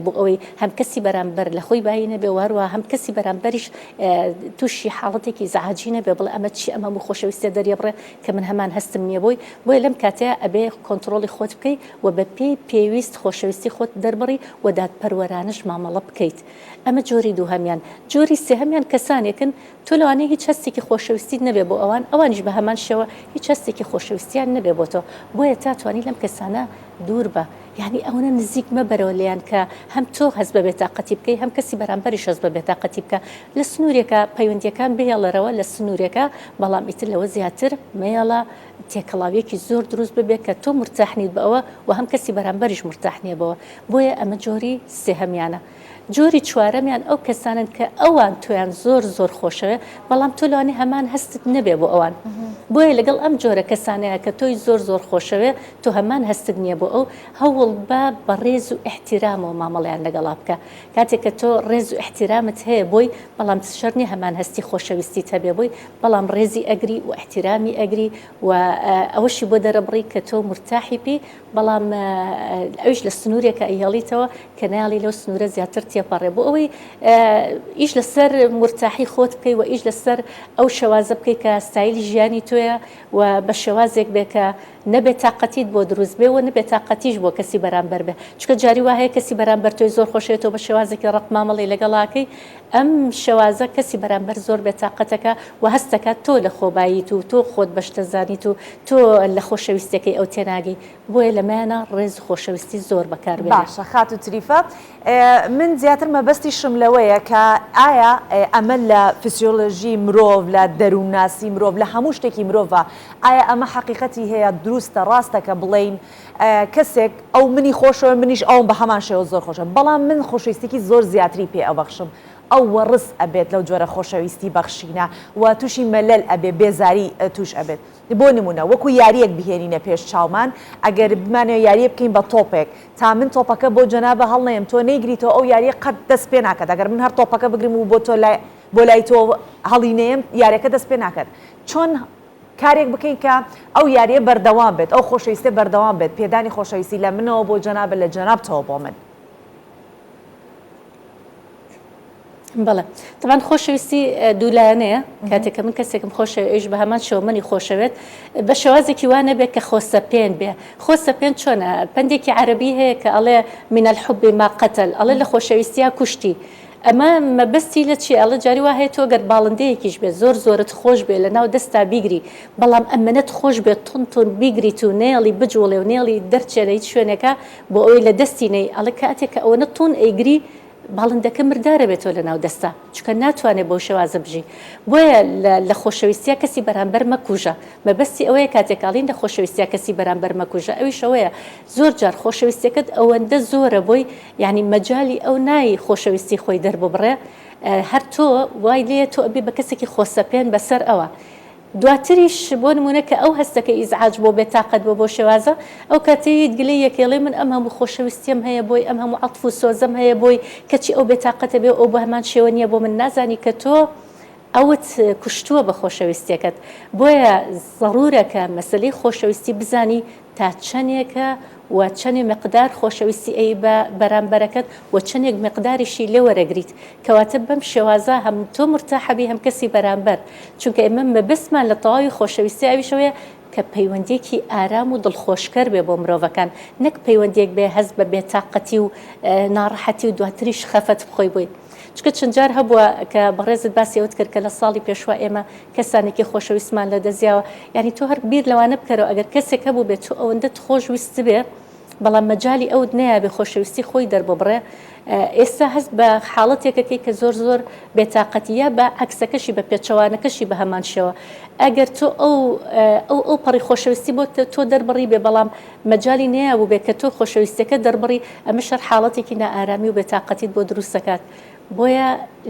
[SPEAKER 10] بۆ ئەوەی هەم کەسی بەرامبەر لە خۆی بایی نەبێ و هەروەها هەم کەسی بەرامبەریش تووشی حاڵەتێکی ئیزعاجی نەبێ بڵێ ئەمە چی ئەم هەموو خۆشەویستیە دەریەبڕێ کە من هەمان هەستم نییە بۆی بۆیە لەم کاتەیا ئەبێ کۆنتڕۆڵی خۆت بکەی و بە پێی پێویست خۆشەویستی خۆت دەربڕی و دادپەروەرانەش مامەڵە بکەیت ئەمە جۆری دووهەمیان جۆری سێهەمیان کەسانێکن تۆ لەوانەیە هیچ هەستێکی خۆشەویستیت نەبێ بۆ ئەوان ئەوانیش بە هەمان شێوە هیچ هەستێکی خۆشەویستیان نەبێ بۆ تۆ بۆیە تا توانی لەم کەسانە دوور بە یانی ئەوەنە نزیک مەبەرەوە لێیان کە هەم تۆ هەست بە بێتاقەتی بکەی هەم کەسی بەرامبەریش هەست بە بێتاقەتی بکا لە سنوورێکا پەیوەندییەکان بهێڵەرەوە لە سنوورێکا بەڵام ئیتر لەوە زیاتر مەیەڵە تێکەڵاوییەکی زۆر دروست ببێ کە تۆ مورتاح نیت بە ئەوە و هەم کەسی بەرامبەریش مورتاح نییە بەوە بۆیە ئەمە جۆری سێهەمیانە. جۆری چوارەمیان ئەو کەسانەن کە ئەوان تۆیان زۆر زۆر خۆشەوێ بەڵام تۆ لەوانەیە هەمان هەستت نەبێ بۆ ئەوان بۆیە لەگەڵ ئەم جۆرە کەسانەیە کە تۆی زۆر زۆر خۆشەوێ تۆ هەمان هەستت نییە بۆ ئەو هەوڵ بە بە ڕێز و ئیحتیرامەوە مامەڵەیان لەگەڵا بکە کاتێک کە تۆ ڕێز و ئیحتیرامت هەیە بۆی بەڵام شەرت نییە هەمان هەستی خۆشەویستیت هەبێ بۆی بەڵام ڕێزی ئەگری و ئیحتیرامی ئەگری و ئەوەشی بۆ دەرەبڕی کە تۆ مورتاحی پێی بەڵام ئەویش لە سنوورێکە ئەیهێڵیتەوە کە نایەڵی لەو سنوورە زیاتر تێپەڕێ بۆ ئەوەی ئیش لەسەر مورتاحی خۆت بکەی و ئیش لەسەر ئەو شێوازە بکەی کە ستایلی ژیانی تۆیە و بە شێوازێک بێ کە نەبێ تاقەتیت بۆ دروست بێ و نەبێ تاقەتیش بۆ کەسی بەرامبەر بێ چونکە جاری وا هەیە کەسی بەرامبەر تۆی زۆر خۆشەوێت تۆ بە شێوازێکی ڕەق مامەڵەی لەگەڵاکەی ئەم شێوازە کەسی بەرامبەر زۆر بێ تاقەتەکە و هەستەکات تۆ لە خۆباییت و تۆ خۆت بە شتەزانیت و تۆ لە خۆشەویستیەکەی ئەو تێناگەی بۆیە لەمەیانا ڕێز و خۆشەویستی زۆر بەکار بێنە.
[SPEAKER 1] باشە خاتوو تریفە من زیاتر مەبەستیشم لەوەیە کە ئایا ئەمە لە فسیۆلۆژی مرۆڤ لە دەروونناسی مرۆڤ لە هەموو شتێکی مرۆڤە ئایا ئەمە حەقیقەتی هەیە دروستە ڕاستە کە بڵێین کەسێک ئەو منی خۆشەوێ منیش ئەوم بە هەمان شێوە زۆر خۆشە بەڵام من خۆشەویستیکی زۆر زیاتری پێ ئەبەخشم ئەو وەڕس ئەبێت لەو جۆرە خۆشەویستی بەخشینە و توشی مەلەل ئەبێ بێزاری توش ئەبێت بۆ نمونە وەکو یاریەک بهێنینە پێش چاومان ئەگەر بمانەوێ یاریە بکەین بە تۆپێک تا من تۆپەکە بۆ جەنابە هەڵنەیەم تۆ نەیگریتەوە ئەو یاریە قەت دەست پێ ناکات ئەگەر من هەر تۆپەکە بگرم و بۆ تۆ لای بۆ لای تۆ هەڵی نەیەم یاریەکە دەست پێ ناکات چۆن کارێک بکەین کە ئەو یاریە بەردەوام بێت ئەو خۆشەویستیە بەردەوام بێت پێدانی خۆشەویستی لە منەوە بۆ جەنابت لە جەنابتەوە بۆ من.
[SPEAKER 10] بەڵێ تەبعەن خۆشەویستی دوولایەنەیە کاتێک کە من کەسێکم خۆشەوێت ئەویش بە هەمان شێوە منی خۆشەوێت بە شێوازێکی وا نەبێت کە خۆسەپێن بێ خۆسەپێن چۆنە پەندێکی عەرەبی هەیە کە ئەڵێ من الحب ما قتل ئەڵێ لە خۆشەویستیا کوشتی. ئەمە مەبەستی لە چیە ئەڵێ جاری وا هەیە تۆ گەر باڵندەیەکیش بێت زۆر زۆرت خۆش بێ لە ناو دەستا بیگری بەڵام ئەمەنەت خۆش بێت توند توند بیگریت و نەیەڵی بجوڵێ و نەیەڵی دەرچێ لە هیچ شوێنێکا بۆ ئەوەی لە دەستی نەی ئەڵێ کاتێک کە ئەوەنە توند ئەیگری باڵندەکە مردارە بێتەوە لە ناو دەستا چونکە ناتوانێ بەو شێوازە بژی بۆیە لە خۆشەویستیا کەسی بەرامبەر مەکوژە مەبەستی ئەوەیە کاتێک ئەڵین لە خۆشەویستیا کەسی بەرامبەر مەکوژە ئەویش ئەوەیە زۆر جار خۆشەویستیەکەت ئەوەندە زۆرە بۆی یانی مەجالی ئەو نای خۆشەویستی خۆی دەرببڕێ هەر تۆ وای لێیە تۆ ئەبی بە کەسێکی خۆسەپێن بەسەر ئەوە دواتریش بۆ نمونە کە ئەو هەستەکە ئیزعاج بۆ بێتاقەت بۆ بۆ شێوازە ئەو کاتەیت گلەی یەکێڵێ من ئەم هەموو خۆشەویستیم هەیە بۆی ئەم هەموو عەتف و سۆزەم هەیە بۆی کەچی ئەو بێتاقەتە بێ ئەو بە هەمان شێوە نییە بۆ من نازانی کە تۆ ئەوت کوشتووە بە خۆشەویستیەکەت بۆیە زەڕورە کە مەسەلەی خۆشەویستی بزانی تا چەنێکە و چەنێ مقدار خۆشەویستی ئەی بە بەرامبەرەکەت و چەنێک مقداریشی لێ وەرەگریت کەواتە بەم شێوازە هەم تۆ مورتاحەبی هەم کەسی بەرامبەر چونکە ئێمە مەبەستمان لە تەواوی خۆشەویستی ئەویش ئەوەیە کە پەیوەندیەکی ئارام و دڵخۆشکەر بێ بۆ مرۆڤەکان نەک پەیوەندیەک بێ هەست بە بێتاقەتی و ناڕەحەتی و دواتریش خەفەت بخۆی بۆی. چونکە چەند جار هەبووە کە بەڕێزت باسی ئەوەت کرد کە لە ساڵی پێشوە ئێمە کەسانێکی خۆشەویستمان لە دەست یاوە یانی تۆ هەر بیر لەوانە بکەرەوە ئەگەر کەسێک هەبوو بێت تۆ ئەوەندەت خۆش ویستبێ بەڵام مەجالی ئەوت نەیابێ خۆشەویستی خۆی دەرببڕێ ئێستا هەست بە حاڵەتێکەکەی کە زۆر زۆر بێتاقەتی یا بە عەکسەکەشی بە پێچەوانەکەشی بە هەمان شێوە ئەگەر تۆ ئەو ئەو ئەو پەڕی خۆشەویستی بۆ تۆ دەربڕی بێ بەڵام مەجالی نەیابوو بێ کە تۆ خۆشەویستیەکەت دەربڕی ئەمەش هەر حاڵەتێکی نائارامی و بێتاقەتیت بۆ دروست دەکات بۆیە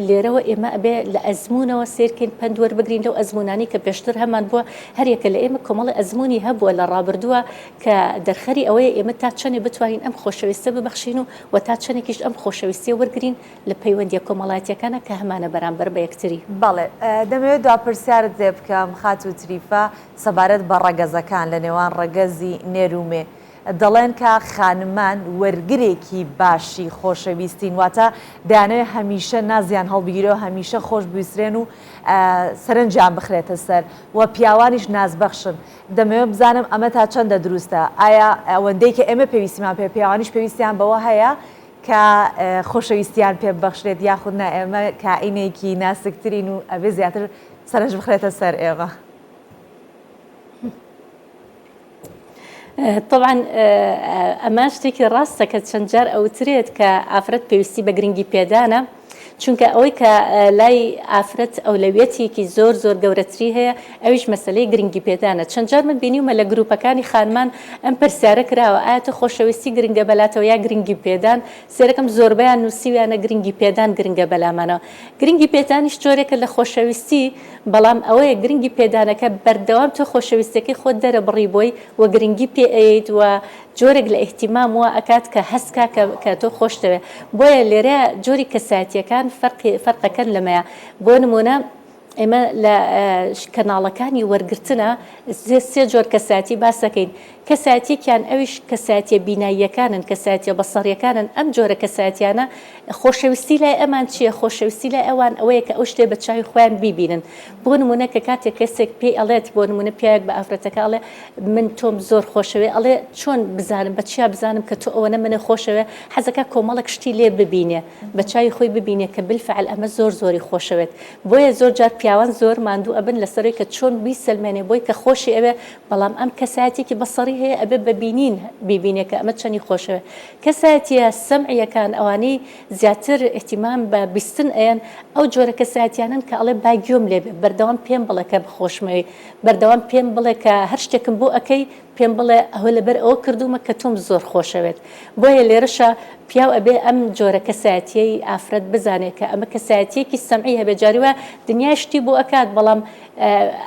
[SPEAKER 10] لێرەوە ئێمە ئەبێ لە ئەزموونەوە سەیرکەین پەند وەربگرین لەو ئەزموونانەی کە پێشتر هەمان بووە هەریەکە لە ئێمە کۆمەڵی ئەزموونی هەبووە لە ڕابردووە کە دەرخەری ئەوەیە ئێمە تا چەنێ بتوانین ئەم خۆشەویستە ببەخشین و و تا چەنێکیش ئەم خۆشەویستیە وەرگرین لە پەیوەندیە کۆمەڵایەتیەکانە کە هەمانە بەرامبەر بە یەکتری.
[SPEAKER 1] بەڵێ دەمەوێت دوا پرسیارت لێ بکەم خاتوو تریفە سەبارەت بە ڕەگەزەکان لە نێوان ڕەگەزی نێر و مێ دەڵێن کە خانمان وەرگرێکی باشی خۆشەویستین واتە دەیانەوێت هەمیشە نازیان هەڵبگیرێ و هەمیشە خۆش بویسترێن و سەرنجیان بخرێتە سەر و پیاوانیش نازبەخشن دەمەوێت بزانم ئەمە تا چەندە دروستە ئایا ئەوەندەی کە ئێمە پێویستیمان پێ پیاوانیش پێویستیان بەوە هەیە کە خۆشەویستیان پێ ببەخشرێت یاخود نا ئێمە کائینێکی ناسکترین و ئەبێ زیاتر سەرنج بخرێتە سەر ئێمە.
[SPEAKER 10] طبعا ئەمە شتێکی ڕاستە کە چەند جار ئەوترێت کە ئافرەت پێویستی بە گرنگی پێدانە چونکە ئەوەی کە لای ئافرەت ئەولەویەتێکی زۆر زۆر گەورەتری هەیە ئەویش مەسلەی گرنگی پێدانە چەند جار من بینیومە لە گروپەکانی خانمان ئەم پرسیارە کراوە ئایا تۆ خۆشەویستی گرنگە بەلاتەوە یا گرنگی پێدان سێرەکەم زۆربەیان نووسیویانە گرنگی پێدان گرنگە بەلامانەوە گرنگی پێدانیش جۆرێکە لە خۆشەویستی بەڵام ئەوەیە گرنگی پێدانەکە بەردەوام تۆ خۆشەویستیەکەی خۆت دەرەبڕی بۆی و گرنگی پێ ئەیەیت و جۆرێک لە ئیهتیمام وا ئەکات کە هەست کا کە کە تۆ خۆشتەوێ بۆیە لێرە جۆری کەسایەتیەکان فەرقی فەرقەکەن لەمەیە بۆ نمونە ئێمە لە کەناڵەکانی وەرگرتنە سێ جۆر کەسایەتی باس دەکەین کەسایەتیەکیان ئەویش کەسایەتیە بیناییەکانن، کەسایەتیە بەسەڕیەکانن، ئەم جۆرە کەسایەتیانە خۆشەویستی لای ئەمان چیە؟ خۆشەویستی لای ئەوان ئەوەیە کە ئەو شتێ بە چاوی خۆیان بیبینن، بۆ نمونە کە کاتێک کەسێک پێی ئەڵێت بۆ نمونە پیاوێک بە ئافرەتەکە ئەڵێ من تۆم زۆر خۆشەوێ ئەڵێ چۆن بزانم بە چیا بزانم کە تۆ ئەوەنە منت خۆشەوێ حەزەکا کۆمەڵێک شتی لێ ببینێ بە چاوی خۆی ببینێ کە بالفعل ئەمە زۆر زۆری خۆشەوێت بۆیە زۆر جار پیاوان زۆر ماندوو ئەبن لەسەرەوەی کە چۆن بیسەلمێنێ بۆی کە خۆشی ئەوێ بەڵام ئەم کەسایەتیەکی بەسەڕی هەیە ئەبێ بە بینین بیبینێ کە ئەمە چەنی خۆشەوێ. کەسایەتیە سەمعیەکان ئەوانەی زیاتر ئیهتیمام بە بیستن ئەیەن ئەو جۆرە کەسایەتیانەن کە ئەڵێ با گوێم لێ بێ بەردەوام پێم بڵێ کە خۆشمەوێی بەردەوام پێم بڵێ کە هەر شتێکم بۆ ئەکەی پێم بڵێ ئەوە لەبەر ئەوە کردوومە کە تۆم زۆر خۆشەوێت بۆیە لێرەشا پیاو ئەبێ ئەم جۆرە کەسایەتیەی ئافرەت بزانێ کە ئەمە کەسایەتیەکی سەمعی هەبێ جاری وایە دنیای شتی بۆ ئەکات بەڵام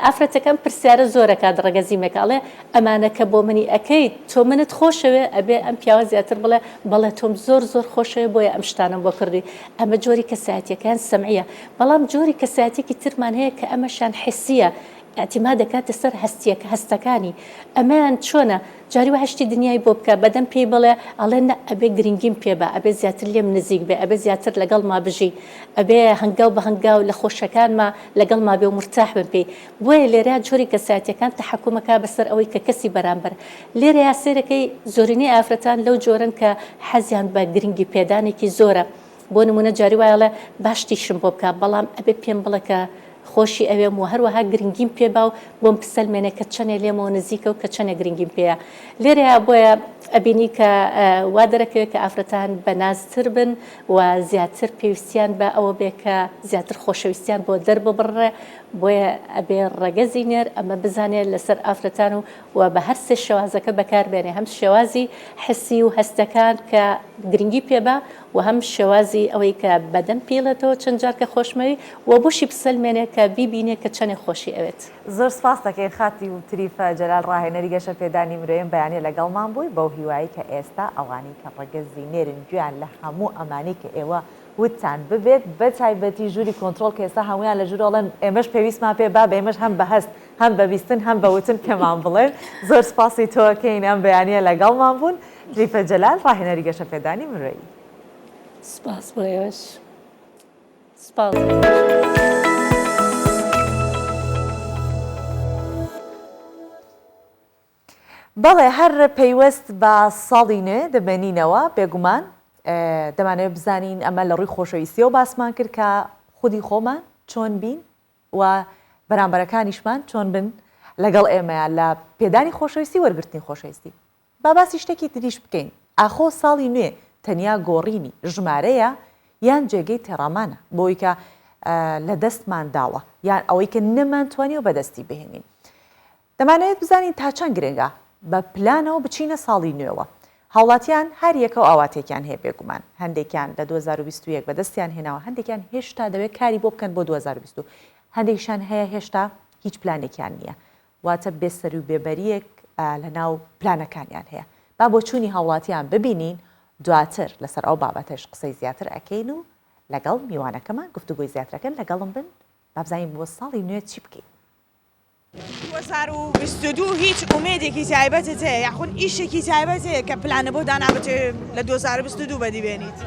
[SPEAKER 10] ئافرەتەکە ئەم پرسیارە زۆر ئەکات ڕەگەزی مێکە ئەڵێ ئەمانە کە بۆ منی ئەکەیت تۆ منت خۆشەوێ ئەبێ ئەم پیاوە زیاتر بڵێ بەڵێ تۆم زۆر زۆر خۆشەوێ بۆیە ئەم شتانەم بۆ کردووی ئەمە جۆری کەسایەتیەکەیان سەمعیە بەڵام جۆری کەسایەتیەکی ترمان هەیە کە ئەمەشیان حسیە ئیعتیماد دەکاتە سەر هەستیەکە هەستەکانی ئەمەیان چۆنە جاری وایە شتی دنیای بۆ بکە بەدەم پێی بڵێ ئەڵێ نە ئەبێ گرنگیم پێ بە ئەبێ زیاتر لێم نزیک بێ ئەبێ زیاتر لەگەڵما بژی ئەبێ هەنگاو بە هەنگاو لە خۆشەکانما لەگەڵما بێ و مورتاح بم پێی بۆیە لێرە جۆری کەسایەتیەکان تەحەکوم ئەکا بەسەر ئەوەی کە کەسی بەرامبەر لێرەیا سەیرەکەی زۆرینەی ئافرەتان لەو جۆرەن کە حەزیان بە گرنگی پێدانێکی زۆرە. بۆ نمونە جاری وایە ئەڵێ با شتیشم بۆ بکا بەڵام ئەبێ پێم بڵێ کە خۆشی ئەوێم و هەروەها گرنگیم پێ با و بۆم بسەلمێنێ کە چەنێ لێمەوە نزیکە و کە چەنێ گرنگیم پێیە. لێرەیا بۆیە ئەبینی کە وا دەرەکەوێ کە ئافرەتان بەنازتر بن و زیاتر پێویستیان بە ئەوە بێ کە زیاتر خۆشەویستیان بۆ دەرببڕرێ، بۆیە ئەبێ ڕەگەزی نێر ئەمە بزانێ لەسەر ئافرەتان و و بە هەر سێ شێوازەکە بەکار بێنێ هەم شێوازی حسی و هەستەکان کە گرنگی پێ با و هەم شێوازی ئەوەی کە بەدەم پیڵێتەوە چەند جار کە خۆشمەوی و بۆشی بسەلمێنێ کە بیبینێ کە چەنێ خۆشی ئەوێت.
[SPEAKER 1] زۆر سپاست دەکەین خاتوو تریفە جەلال ڕاهێنەری گەشە پێدانی مرۆیی ئەم بەیانیە لەگەڵمان بووی بەو هیوایەی کە ئێستا ئەوانەی کە ڕەگەزی نێرن گوێیان لە هەموو ئەمانەی کە ئێوە وتتان ببێت بە تایبەتی ژووری کۆنترۆڵ کە ئێستا هەموویان لە ژوورەوە ئەڵێن ئێمەش پێویستمان پێ بابە ئێمەش هەم بە هەست هەم بە بیستن هەم بە وتن پێمان بڵێن زۆر سپاسی تۆ ئەکەین ئەم بەیانیە لەگەڵمان بوون تریفە جەلال ڕاهێنەری گەشەپێدانی مرۆیی.
[SPEAKER 10] سپاس بۆ ئێوەش. سپاس.
[SPEAKER 1] بەڵێ هەر پەیوەست بە ساڵی نوێ دەمێنینەوە بێگومان دەمانەوێت بزانین ئەمە لە ڕووی خۆشەویستیەوە باسمان کرد کە خودی خۆمان چۆن بین و بەرامبەرەکانیشمان چۆن بن لەگەڵ ئێمەیە لە پێدانی خۆشەویستی وەرگرتنی خۆشەویستی با باسی شتێکی تریش بکەین، ئاخۆ ساڵی نوێ تەنیا گۆڕینی ژمارەیە یان جێگەی تێڕامانە بۆی کە لە دەستمان داوە یان ئەوەی کە نەمانتوانیوە بەدەستی بهێنین؟ دەمانەوێت بزانین تا چەند گرنگە بە پلانەوە بچینە ساڵی نوێوە؟ هاوڵاتیان هەر یەکەو ئاواتێکیان هەیە بێگومان هەندێکیان لە 2021 بەدەستیان هێناوە هەندێکیان هێشتا دەوێت کاری بۆ بکەن بۆ 2022 هەندێکیشان هەیە هێشتا هیچ پلانێکیان نییە واتە بێسەروبێبەرییەک لەناو پلانەکانیان هەیە. با بۆچوونی هاوڵاتیان ببینین، دواتر لەسەر ئەو بابەتەش قسەی زیاتر ئەکەین و لەگەڵ میوانەکەمان گفتوگۆی زیاتر ئەکەن، لەگەڵم بن با بزانین بۆ ساڵی نوێ چی بکەین.
[SPEAKER 11] 2022 هیچ ئومێدێکی تایبەتت هەیە یاخود ئیشێکی تایبەت هەیە کە پلانە بۆ دانا بتەوێت لە 2022 بەدی بێنیت؟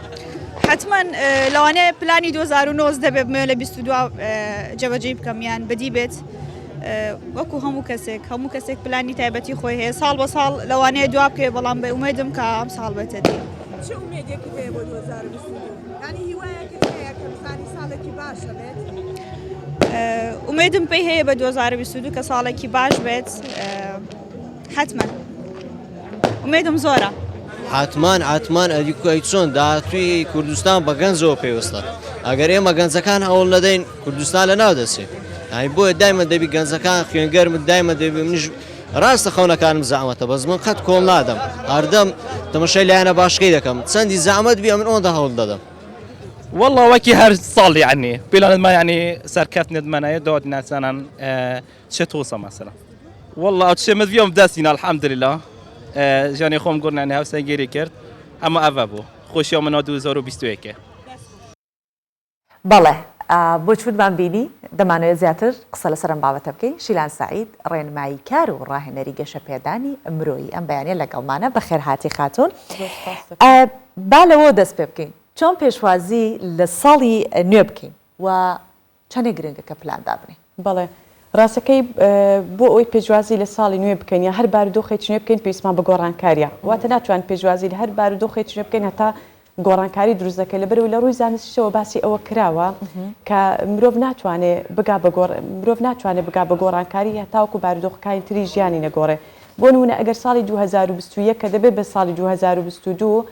[SPEAKER 5] حەتمەن لەوانەیە پلانی 2019 بێ بمەوێت لە 22 جێبەجێی بکەم یان بەدی بێت. وەکو هەموو کەسێک هەموو کەسێک پلانی تایبەتی خۆی هەیە ساڵ بە ساڵ لەوانەیە دوا بکەوێت بەڵام بە ئومێدم کە ئەم ساڵ بێتە دی.
[SPEAKER 11] چ ئومێدێکت هەیە بۆ 2022؟ یانی هیوایەکت هەیە کە بزانی ساڵێکی باشە بێت؟
[SPEAKER 5] ئومێدم پێی هەیە بە 2022 کە ساڵێکی باش بێت حەتمەن ئومێدم زۆرە.
[SPEAKER 12] حەتمان حەتمان ئەدی ئەی چۆن داهاتووی کوردستان بە گەنجەوە پەیوەستە ئەگەر ئێمە گەنجەکان هەوڵ نەدەین کوردستان لە ناو دەچێت یانی بۆیە دایمە دەبی گەنجەکان خوێنگەرم دایمە دەبی منیش ڕاستە خەونەکانم زەحمەتە بەس من قەت کۆڵ نادەم هەردەم تەمەشای لایەنە باشەکەی دەکەم چەندی زەحمەت بی ئەمن ئەوەندە هەوڵ دەدەم.
[SPEAKER 13] والله وەکی هەر ساڵ یعنی پیلانت ما یعنی سەرکەفتنت مەنایە دۆت ناسانان چه توسە مەسەلەن والله ئەو چێ مدویەم دەستینا الحمدلله ژیانی خۆم گۆڕنانی هاوسەنگیری کرد ئەمە ئەڤە بوو خۆشیەوە منەوە 2021
[SPEAKER 1] بەڵێ بۆچوونمان بینی، دەمانەوێت زیاتر قسە لەسەر ئەم بابەتە بکەین، شیلان سەعید ڕێنماییکار و ڕاهێنەری گەشەپێدانی مرۆیی ئەم بەیانیە لەگەڵمانە، بەخێرهاتی خاتوون. با لەوەوە دەست پێ بکەین، چۆن پێشوازی لە ساڵی نوێ بکەین و چەندێک گرنگە کە پلان دابنێین؟
[SPEAKER 14] بەڵێ ڕاستەکەی بۆ ئەوەی پێشوازی لە ساڵی نوێ بکەین یا هەر بارودۆخێکی نوێ بکەین پێویستمان بە گۆڕانکاریە واتە ناتوانین پێشوازی لە هەر بارودۆخێکی نوێ بکەین هەتا گۆڕانکاری دروست دەکەین لەبەرئەوەی لە ڕووی زانستیشەوە باسی ئەوە کراوە کە مرۆڤ ناتوانێ بگا بە گۆڕ مرۆڤ ناتوانێ بگا بە گۆڕانکاری هەتاوەکو بارودۆخەکانی تری ژیانی نەگۆڕێ بۆ نموونە ئەگەر ساڵی 2021 کە دەبێت بە ساڵی 2022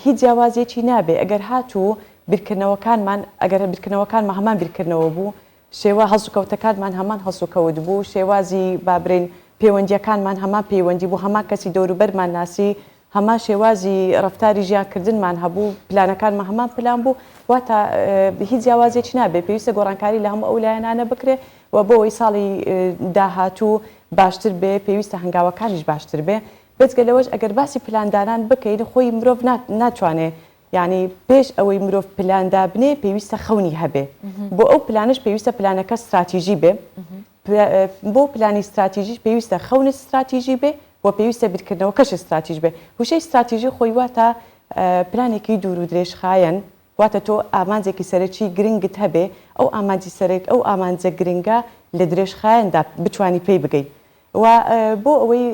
[SPEAKER 14] هیچ جیاوازیەکی نابێ ئەگەر هاتوو بیرکردنەوەکانمان ئەگەر بیرکردنەوەکانمان هەمان بیرکردنەوە بوو شێوە هەڵسوکەوتەکانمان هەمان هەڵسوکەوت بوو، شێوازی با برێین پەیوەندییەکانمان هەمان پەیوەندی بوو، هەمان کەسی دەوروبەرمان ناسی، هەمان شێوازی ڕەفتاری ژیانکردنمان هەبوو، پلانەکانمان هەمان پلان بوو، واتە هیچ جیاوازیەکی نابێت، پێویستە گۆڕانکاری لە هەموو ئەو لایەنانە بکرێ و بۆ ئەوەی ساڵی داهاتوو باشتر بێ پێویستە هەنگاوەکانیش باشتر بێ، بێجگە لەوەش ئەگەر باسی پلاندانان بکەین خۆی مرۆڤ ناتوانێ یانی پێش ئەوەی مرۆڤ پلان دابنێ پێویستە خەونی هەبێ بۆ ئەو پلانەش پێویستە پلانەکە ستراتیژی بێ بۆ پلانی ستراتیژیش پێویستە خەونت ستراتیژی بێ و پێویستە بیرکردنەوەکەش ستراتیژ بێ وشەی ستراتیژی خۆی واتە پلانێکی دوور و درێژخایەن واتە تۆ ئامانجێکی سەرەکی گرنگت هەبێ ئەو ئامانجی سەرەک ئەو ئامانجە گرنگە لە درێژخایەندا بتوانی پێی بگەی و بۆ ئەوەی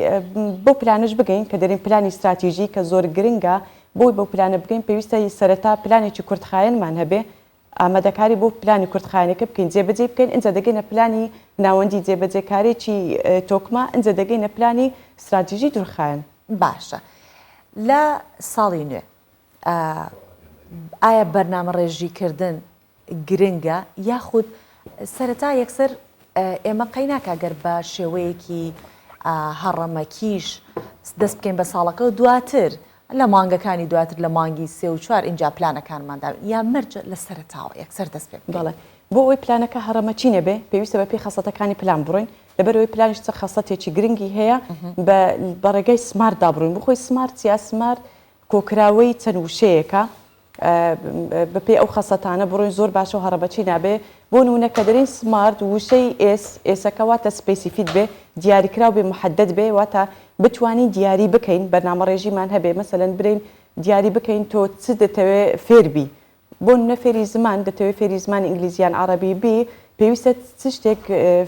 [SPEAKER 14] بەو پلانەش بگەین کە دەرێن پلانی ستراتیژی کە زۆر گرنگە. بۆی بەو پلانە بگەین پێویستە سەرەتا پلانێکی کورتخایەنمان هەبێ، ئامادەکاری بۆ پلانی کورتخایەنەکە بکەین، جێبەجێی بکەین، ئینجا دەگەینە پلانی ناوەندی جێبەجێکارێکی تۆکمە، ئینجا دەگەینە پلانی ستراتیژی دوورخایەن.
[SPEAKER 1] باشە لە ساڵی نوێ ئایا بەرنامەڕێژیکردن گرنگە یاخود سەرەتا یەکسەر ئێمە قەیناکە گەر بە شێوەیەکی هەڕەمەکیش دەست بکەین بە ساڵەکە و دواتر لە مانگەکانی دواتر لە مانگی سێ و چوار ئینجا پلانەکانمان دابنێین یا مەرجە لە سەرەتاوە یەکسەر دەست پێ بکەین؟
[SPEAKER 14] بەڵێ بۆ ئەوەی پلانەکە هەڕەمەکی نەبێ پێویستە بە پێی خەسڵەتەکانی پلان بڕۆین لەبەرئەوەی پلانیش چ خەسڵەتێکی گرنگی هەیە بە بە ڕێگای سمارت دا بڕۆین بۆ خۆی سمارت چیە سمارت کۆکراوەی چەند وشەیەکە بەپێی ئەو خەسڵەتانە بڕۆین زۆر باشە و هەڕەمەکی نابێ بۆ نمونە کە دەرێین سمارت وشەی S ئێسەکە واتە specific بێ دیاریکراو بێ محدد بێ واتە بتوانین دیاری بکەین بەرنامەڕێژیمان هەبێ مەسەلەن برێین دیاری بکەین تۆ چ دەتەوێ فێر بی بۆ نمونە فێری زمان دەتەوێ فێری زمانی ئینگلیزی یان عەڕەبی بی پێویستە چ شتێک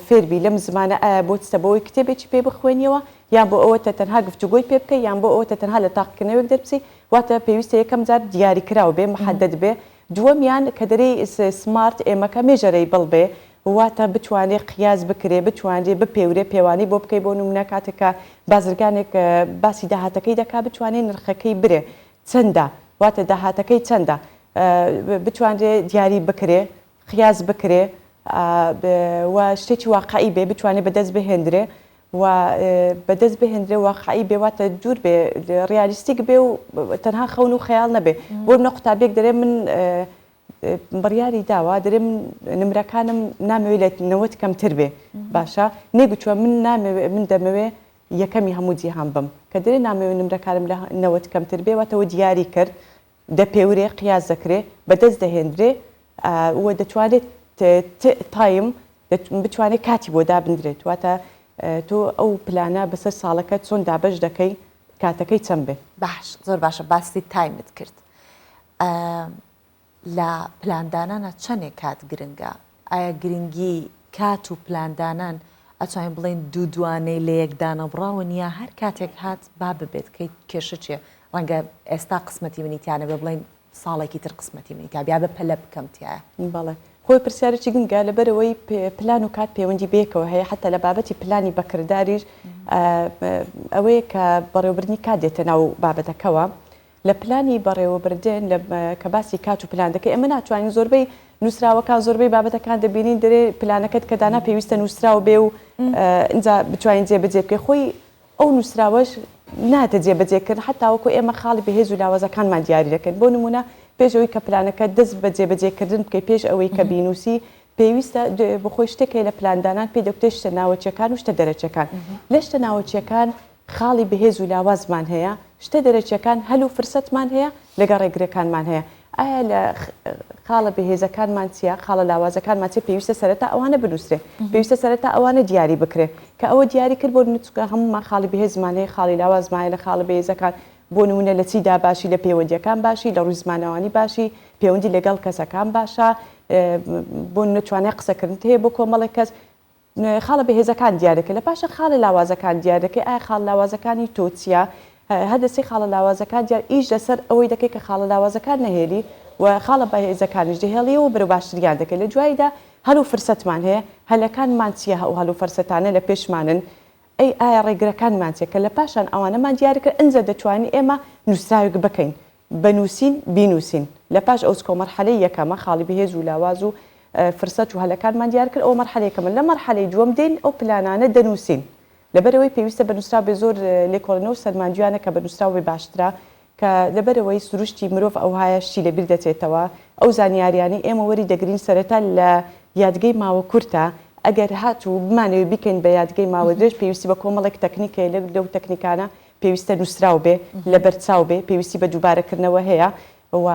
[SPEAKER 14] فێر بی لەم زمانە ئایا بۆ چتە بۆ ئەوەی کتێبێکی پێ بخوێنیەوە یان بۆ ئەوەتە تەنها گفتوگۆی پێ بکەی یان بۆ ئەوەتە تەنها لە تاقیکردنەوەیەک دەربچی واتە پێویستە یەکەم جار دیاریکراو بێ محدد بێ دووەمیان کە دەرێی سمارت ئێمەکە measurable بێ واتە بتوانرێ قیاس بکرێ بتوانرێ بپێورێ پێوانەی بۆ بکەی بۆ نمونە کاتێک کە بازرگانێک باسی داهاتەکەی دەکا بتوانێ نرخەکەی برێ چەندە واتە داهاتەکەی چەندە بتوانرێ دیاری بکرێ قیاس بکرێ و شتێکی واقعی بێ بتوانێ بەدەست بهێندرێ و بەدەست بهێندرێ واقعی بێ واتە دوور بێ realistic بێ و تەنها خەون و خەیاڵ نەبێ بۆ منە قوتابیەک دەرێ من بڕیاری داوە دەرێ من نمرەکانم نامەوێ لە 90 کەمتر بێ باشە نەیگوتووە من نامەوێ من دەمەوێ یەکەمی هەموو جیهان بم کە دەرێ نامەوێ نمرەکانم لە 90 کەمتر بێ واتەوە دیاری کرد دەپێورێ، قیاس دەکرێ، بەدەست دەهێندرێ و دەتوانێت time بتوانێت کاتی بۆ دابندرێت واتە تۆ ئەو پلانە بەسەر ساڵەکە چۆن دابەش دەکەی کاتەکەی چەند بێ.
[SPEAKER 1] باش زۆر باشە باسی time ت کرد لە پلاندانانا چەنێک کات گرنگە؟ ئایا گرنگی کات و پلاندانان ئەتوانین بڵێین دوو دوانەی لەیەک دانەبڕاون یا هەر کاتێک هات با ببێت کەی کێشە چیە ڕەنگە ئێستا قسمەتی منی تیا نەبێ بڵێین ساڵێکی تر قسمەتی منی تیا بیا بە پەلە بکەم تیایە.
[SPEAKER 14] بەڵێ خۆی پرسیارێکی گنگە لەبەرئەوەی پلان و کات پەیوەندی بەیەکەوە هەیە حەتا لە بابەتی پلانی بەکرداریش ئەوەیە کە بەڕێوەبردنی کات دێتە ناو بابەتەکەوە لە پلانی بەڕێوەبردن لە کە باسی کات و پلان دەکەی ئێمە ناتوانین زۆربەی نووسراوەکان زۆربەی بابەتەکان دەبینین دەرێ پلانەکەت کە دانا پێویستە نووسراو بێ و ئینجا بتوانین جێبەجێ بکەی خۆی ئەو نووسراوەش ناتە جێبەجێکردن حتا وەکو ئێمە خاڵی بەهێز و لاوازەکانمان دیاری دەکەین بۆ نمونە پێش ئەوەی کە پلانەکە دەست بە جێبەجێکردن بکەی پێش ئەوەی کە بینوسی پێویستە بخۆی شتێک هەیە لە پلاندانان پێی دەکوتێ شتە ناوەکیەکان و شتە دەرەکیەکان لە شتە ناوەکیەکان خاڵی بەهێز و لاوازمان هەیە، شتە دەرەکیەکان هەل و فرسەتمان هەیە، لەگەڵ ڕێگرەکانمان هەیە. ئایا لە خاڵە بەهێزەکانمان چیە، خاڵە لاوازەکانمان چیە، پێویستە سەرەتا ئەوانە بنوسرێ، پێویستە سەرەتا ئەوانە دیاری بکرێ. کە ئەوە دیاری کرد بۆ نمونە چونکە هەموومان خاڵی بەهێزمان هەیە، خاڵی لاوازمان هەیە لە خاڵە بەهێزەکان بۆ نمونە لە چیدا باشی، لە پەیوەندیەکان باشی، لە ڕووی زمانەوانی باشی، پەیوەندی لەگەڵ کەسەکان باشە، بۆ نمونە توانای قسەکردنت هەیە بۆ کۆمەڵێک کەس، خاڵە بەهێزەکان دیار دەکەی لە پاشان خاڵە لاوازەکان دیار دەکەی ئایا خاڵە لاوازەکانی تۆ چیە هەر دەستی خاڵە لاوازەکان دیار ئیش لەسەر ئەوەی دەکەی کە خاڵە لاوازەکان نەهێلی و خاڵە بەهێزەکانیش دەهێڵیەوە بەرەو باشتریان دەکەی لە دواییدا هەل و فرسەتمان هەیە هەلەکانمان چیە ئەو هەل و فەرسەتانە لە پێشمانن ئەی ئایا ڕێگرەکانمان چیە کە لە پاشان ئەوانەمان دیاری کرد ئنجا دەتوانین ئێمە نووسراوێک بکەین بە نووسین بینووسین. لە پاش ئەو چکۆ مەرحەلەی یەکەمە، خاڵی بەهێز و لاواز و فرسەت و هەلەکانمان دیار کرد، ئەوە مەرحەلەی یەکەمە. لە مەرحەلەی دووەم دێین ئەو پلانانە دەنووسین. لەبەرئەوەی پێویستە بە نووسراو بێ زۆر لێکۆڵینەوە سەلماندویانە کە بە نووسراو بێ باشترە کە لەبەرئەوەی سروشتی مرۆڤ ئەوهایە شتی لەبیر دەچێتەوە ئەو زانیاریانەی ئێمە وەری دەگرین سەرەتا لە یادگەی ماوە کورتە ئەگەر هاتوو بمانەوێ بیکەین بە یادگەی ماوە درێژ پێویستی بە کۆمەڵێک تەکنیک هەیە لەو تەکنیکانە پێویستە نووسراو بێ، لەبەرچاو بێ، پێویستی بە دووبارەکردنەوە هەیە و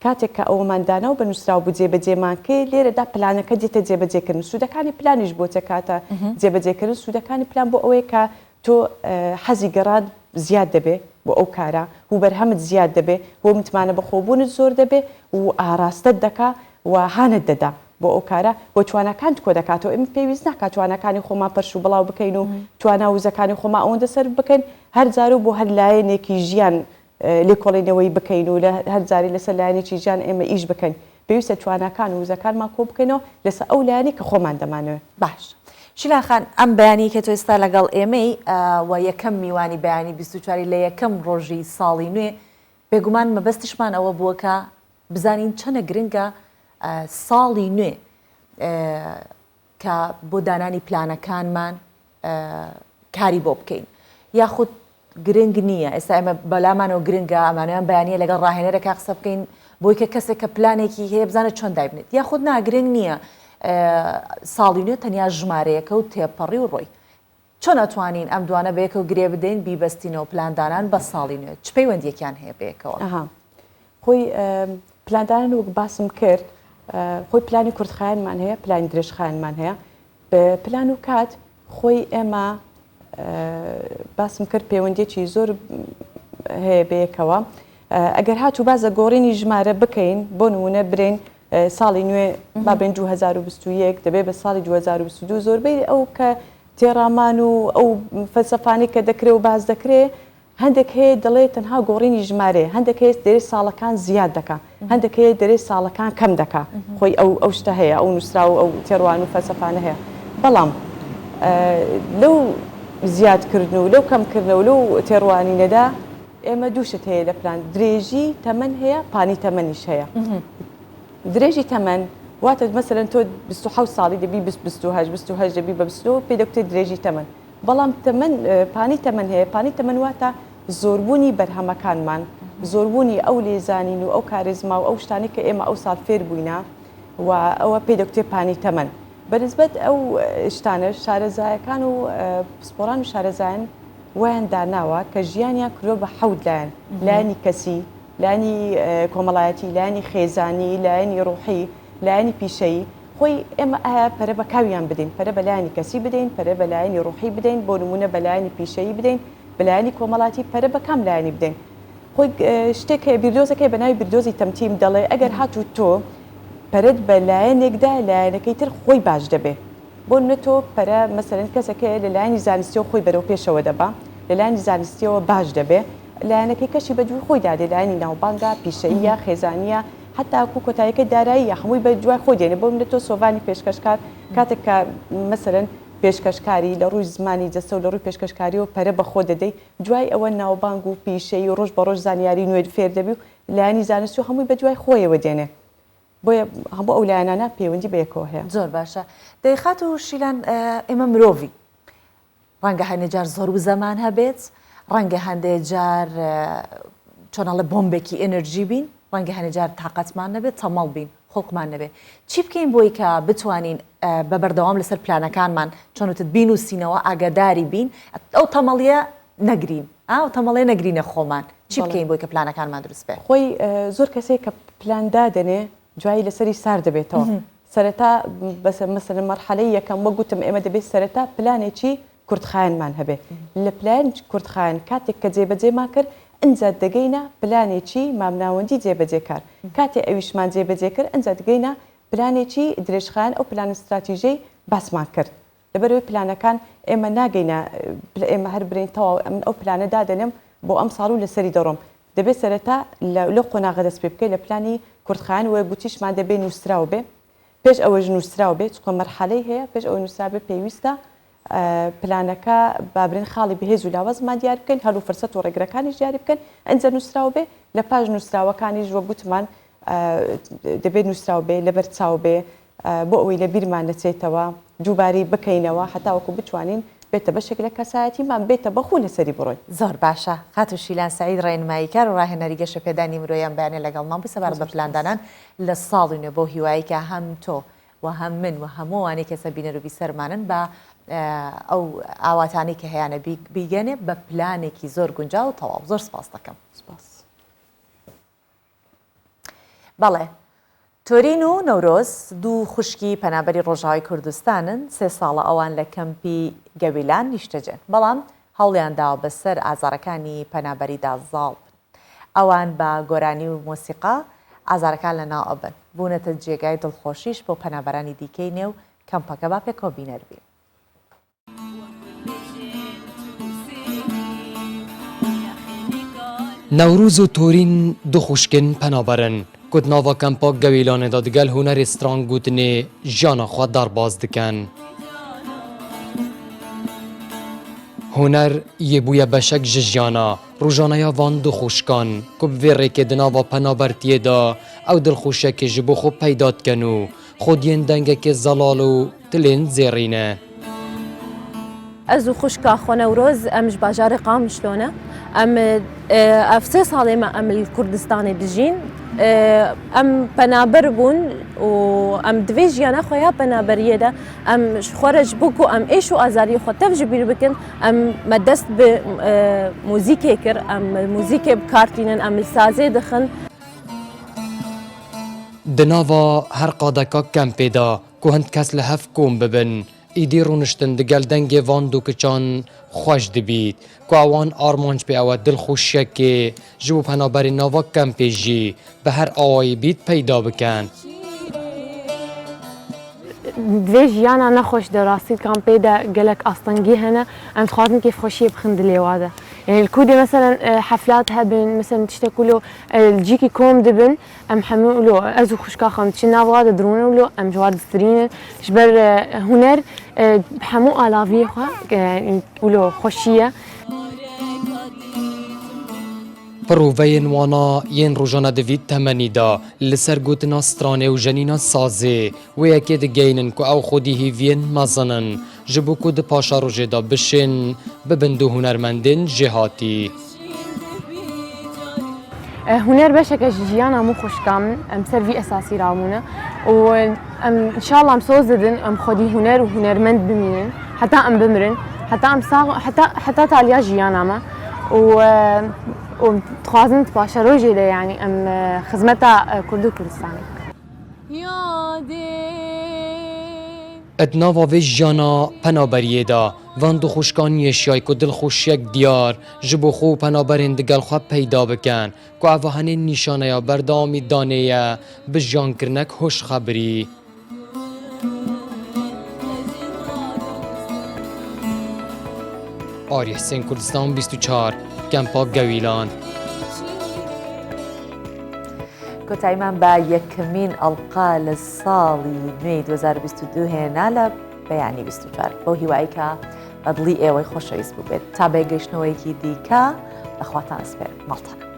[SPEAKER 14] کاتێک کە ئەوەمان دانا و بە نووسراو بوو جێبەجێمان کرد، لێرەدا پلانەکە دێتە جێبەجێکردن. سوودەکانی پلانیش بۆ چە کاتە جێبەجێکردن؟ سوودەکانی پلان بۆ ئەوەیە کە تۆ حەزی گەڕان زیاد دەبێ بۆ ئەو کارە و بەرهەمت زیاد دەبێ و متمانە بەخۆبوونت زۆر دەبێ و ئاراستەت دەکا و هانت دەدا. بۆ ئەو کارە و تواناکانت کۆدەکاتەوە، ئێمە پێویست ناکات تواناکانی خۆمان پەرش و بڵاو بکەین و توانا و وزەکانی خۆمان ئەوەندە سەرف بکەین، هەر جارە و بۆ هەر لایەنێکی ژیان. لێکۆڵینەوەی بکەین و لە هەر جارێ لەسەر لایەنێکی ژیان ئێمە ئیش بکەین پێویستە تواناکان و وزەکانمان کۆ بکەینەوە لەسەر ئەو لایەنەی کە خۆمان دەمانەوێ.
[SPEAKER 1] باش شیلان خان ئەم بەیانیەی کە تۆ ئێستا لەگەڵ ئێمەی و یەکەم میوانی بەیانی 24 لە یەکەم ڕۆژی ساڵی نوێ بێگومان مەبەستیشمان ئەوە بووە کە بزانین چەنە گرنگە ساڵی نوێ کە بۆ دانانی پلانەکانمان کاری بۆ بکەین یاخود گرنگ نییە ئێستا ئێمە بەلامانەوە گرنگە ئەمانەیان بەیانە لەگەڵ ڕاهێنەرەکە قسە بکەین بۆی کە کەسێک کە پلانێکی هەیە بزانێت چۆن دایبنێت یاخود ناگرنگ نییە ساڵی نوێ تەنیا ژمارەیەکە و تێپەڕی و ڕۆی چۆن ئەتوانین ئەم دوانە بەیەکەوە گرێ بدەین بیبەستینەوە پلاندانان بە ساڵی نوێ چ پەیوەندیەکیان هەیە بەیەکەوە؟
[SPEAKER 14] ئەها خۆی پلاندانان وەک باسم کرد خۆی پلانی کورتخایەنمان هەیە پلانی درێژخایەنمان هەیە پلان و کات خۆی ئێمە باسم کرد پەیوەندیەکی زۆر هەیە بەیەکەوە ئەگەر هاتوو بازە گۆڕینی ژمارە بکەین بۆ نمونە برین ساڵی نوێ با بێن 2021 دەبێ بە ساڵی 2022 زۆربەی ئەو کە تێڕامان و ئەو فەلسەفانەی کە دەکرێ و باس دەکرێ هەندێک هەیە دەڵێ تەنها گۆڕینی ژمارەیە هەندێک هەیە دەرێ ساڵەکان زیاد دەکا هەندێک هەیە دەرێ ساڵەکان کەم دەکا خۆی ئەو ئەو شتە هەیە ئەو نووسراو ئەو تێڕوان و فەلسەفانە هەیە بەڵام لەو زیادکردن و لەو کەمکردنەوە لەو تێڕوانینەدا ئێمە دوو شت هەیە لە پلان، درێژی تەمەن هەیە، پانی تەمەنیش هەیە. درێژی تەمەن واتە مەسەلەن تۆ 27 ساڵی دەبی 28 28 دەبی بە 29 پێی دەگوترێت درێژی تەمەن. بەڵام تەمەن پانی تەمەن هەیە، پانی تەمەن واتە زۆربوونی بەرهەمەکانمان، زۆربوونی ئەو لێزانین و ئەو کارێزما و ئەو شتانەی کە ئێمە ئەو ساڵ فێر بووینە و ئەوە پێی دەگوترێت پانی تەمەن. بەنسبەت ئەو شتانەش شارەزایەکان و پسپۆڕان و شارەزایان وایان داناوە کە ژیانیان کردوە بە حەوت لایەن، لایەنی کەسی، لایەنی کۆمەڵایەتی، لایەنی خێزانی، لایەنی ڕوحی، لایەنی پیشەیی. خۆی ئێمە ئایا پەرە بە کاویان بدەین، پەرە بە لایەنی کەسی بدەین، پەرە بە لایەنی ڕوحی بدەین، بۆ نموونە بە لایەنی پیشەیی بدەین، بە لایەنی کۆمەڵاتی، پەرە بە کام لایەنی بدەین؟ خۆی شتێک هەیە، بیردۆزێک هەیە بە ناوی بیردۆزی تەمتیم دەڵێ ئەگەر هاتوو تۆ پەرەت بە لایەنێک دا، لایەنەکەی تر خۆی باش دەبێ. بۆ نمونە تۆ پەرە مەسەلەن کەسێک هەیە لە لایەنی زانستیەوە خۆی بەرەو پێشەوە دەبا لە لایەنی زانستیەوە باش دەبێ لایەنەکەی کەشی بە دووی خۆی دادێ لایەنی ناوبانگە پیشەییە خێزانیە هەتاکو کۆتاییەکەی داراییە هەمووی بە دوای خۆی دێنێ بۆ نمونە تۆ سۆڤانی پێشکەشکار کاتێک کە مەسەلەن پێشکەشکاری لە ڕووی زمانی جەستە و لە ڕووی پێشکەشکاریەوە پەرە بە خۆ دەدەی دوای ئەوە ناوبانگ و پیشەیی و ڕۆژ بە ڕۆژ زانیاری نوێ فێر دەبی و لایەنی زانستی و هەمووی بە دوای خۆیەوە دێنێ بۆیە هەموو ئەو لایەنانە پەیوەندی بە یەکەوە هەیە.
[SPEAKER 1] زۆر باشە دەی خاتوو شیلان ئێمە مرۆڤین ڕەنگە هەندێ جار زۆر وزەمان هەبێت ڕەنگە هەندێ جار چۆن ئەڵێ بۆمبێکی ئێنرجی بین ڕەنگە هەندێ جار تاقەتمان نەبێت تەمەڵ بین خڵقمان نەبێت چی بکەین بۆی کە بتوانین بە بەردەوام لەسەر پلانەکانمان چۆن وتت بینوسینەوە ئاگاداری بین ئەو تەمەڵیە نەگرین ئەو تەمەڵێ نەگرینە خۆمان چی بکەین بۆی کە پلانەکانمان دروست بێ؟
[SPEAKER 14] خۆی زۆر کەسێک کە پلان دادەنێ دوایی لەسەری سارد دەبێتەوە سەرەتا بەسە مەسەلەن مەرحەلەی یەکەم وەک گوتم ئێمە دەبێت سەرەتا پلانێکی کورتخایەنمان هەبێ لە پلان کورتخایەن کاتێک کە جێبەجێمان کرد ئینجا دەگەینە پلانێکی مامناوەندی جێبەجێکار کاتێ ئەویشمان جێبەجێ کرد ئینجا دەگەینە پلانێکی درێژخایەن ئەو پلانە ستراتیژەی باسمان کرد لەبەرئەوەی پلانەکان ئێمە ناگەینە ئێمە هەر برێین تەواو ئەمن ئەو پلانە دادەنێم بۆ ئەمساڵ و لەسەری دەڕۆم دەبێت سەرەتا لەو قۆناغە دەست پێ بکەی لە پلانی کورتخایەن وە گوتیشمان دەبێ نووسراو بێ پێش ئەوەش نووسراو بێ چونکە مەرحەلەی هەیە پێش ئەوەی نووسرا بێ پێویستە پلانەکە بابرێن خاڵی بەهێز و لاوازمان دیاری بکەین هەل و فرسەت و ڕێگرەکانیش دیاری بکەین ئەنجا نووسراو بێ لە پاش نووسراوەکانیش وە گوتمان دەبێت نووسراو بێ لەبەر چاو بێ بۆ ئەوەی لە بیرمان نەچێتەوە دووبارەی بکەینەوە هەتاوەکو بتوانین بێتە بەشێک لە کەسایەتیمان بێتە بە خوو لەسەری بڕۆین.
[SPEAKER 1] زۆر باشە خاتوو شیلان سەعید ڕێنماییکار و ڕاهێنەری گەشەپێدانی مرۆیی ئەم بەیانە لەگەڵمان بوو سەبارەت بە پلاندانان لە ساڵی نوێ بەو هیوایەی کە هەم تۆ و هەم من و هەموو ئەوانەی کە ئێستا بینەر و بیسەرمانن بە ئەو ئاواتانەی کە هەیانە بیگەنێ بە پلانێکی زۆر گونجاو و تەواو زۆر سپاست دەکەم.
[SPEAKER 14] سپاس.
[SPEAKER 1] بەڵێ تۆرین و نەورۆز دوو خوشکی پەنابەری ڕۆژاوای کوردستانن، سێ ساڵە ئەوان لە کەمپی گەویلان نیشتەجێن، بەڵام هەوڵیان داوە بەسەر ئازارەکانی پەنابەریدا زاڵ بن. ئەوان بە گۆرانی و مۆسیقا ئازارەکان لەناو ئەبەن، بوونەتە جێگای دڵخۆشیش بۆ پەنابەرانی دیکەی نێو کەمپەکە، با پێکەوە بینەر بین.
[SPEAKER 15] نەوروز û Torîn du xwişkên penaber in ku di nava kempa Gewîlanê de digel hunerê stran gotinê jiyana xwe derbas dikin. Huner yê bûye beşek ji jiyana rojaneya van du xwişkan ku bi vê rêkê di nava penabertiyê de ew dilxweşiyekê ji bo xwe peyda dikin û Xwediyên dengekê zelal û tilên zêrîn e.
[SPEAKER 16] Ez û xwişka xwe Newroz em ji bajarê Qamişlo ne. Em ev sê salê me em li Kurdistanê dijîn. Em penaber bûn û em di vê jiyana xwe ya penaberiyê de em ji xwe re ji bo ku em êş û azariyê xwe tev ji bîr bikin em me dest bi muzîkê kir. Em muzîkê bi kar tînin, em li sazê dixin.
[SPEAKER 15] Di nava her qadeka kempê de ku hind kes li hev kom bibin, êdî rûniştin digel dengê van du kiçan xweş dibît ku ewan armanc pê ew e dilxweşiyekê ji bo penaberên nava kempê jî bi her awayî bît peyda bikin.
[SPEAKER 17] Di vê jiyana nexweş de rastî di kampê de gelek astengî hene. Em dixwazin kêfxweşiyê bixin dilê wan de. Yanî li ku dê meselen heflat hebin, meselen tiştek wilo li cîkî kom dibin em hemû wilo ez û xwişka xwe em diçin nav wan de dirûnin wilo em ji wan distrînin. Ji ber huner bi hemû alaviyê xwe wilo xweşî ye.
[SPEAKER 15] Proveyên wan a yên rojane di vî temenî de li ser gotina stranê û jenîna sazê wê yekê digeyînin ku ew xwedî hîviyên mezin in ji bo ku di paşerojê de bişên bibin du hunermendên jêhatî.
[SPEAKER 17] Huner beşeke ji jiyana min xwişka min, em ser vî esasî rabûne û em înşallah em soz didin em xwedî huner û hunermend bimînin heta em bimirin, heta em sax heta heta taliya jiyana me û û dixwazin di paşerojê de yanî em xizmeta Kurd û Kurdistanê bikin.
[SPEAKER 15] Di nava vê jiyana penaberiyê de van du xwişkan nêşiyay ku dilxweşiyek diyar ji bo xwe û penaberên digel xwe peyda bikin ku eva henê nîşaneya berdewamî danê ye bi jiyankirinek hoşxebirî. Arî Hisên Kurdistan 24, Kempa Gewîlan.
[SPEAKER 1] کۆتاییمان بە یەکەمین ئەڵقە لە ساڵی نوێی 2022 هێنا لە بەیانی 24 بەو هیوایی کە بە دڵی ئێوەی خۆشەویست بووبێت تا بە گەیشتنەوەیەکی دیکە لە خواتان ئەسپێرم ماڵتان.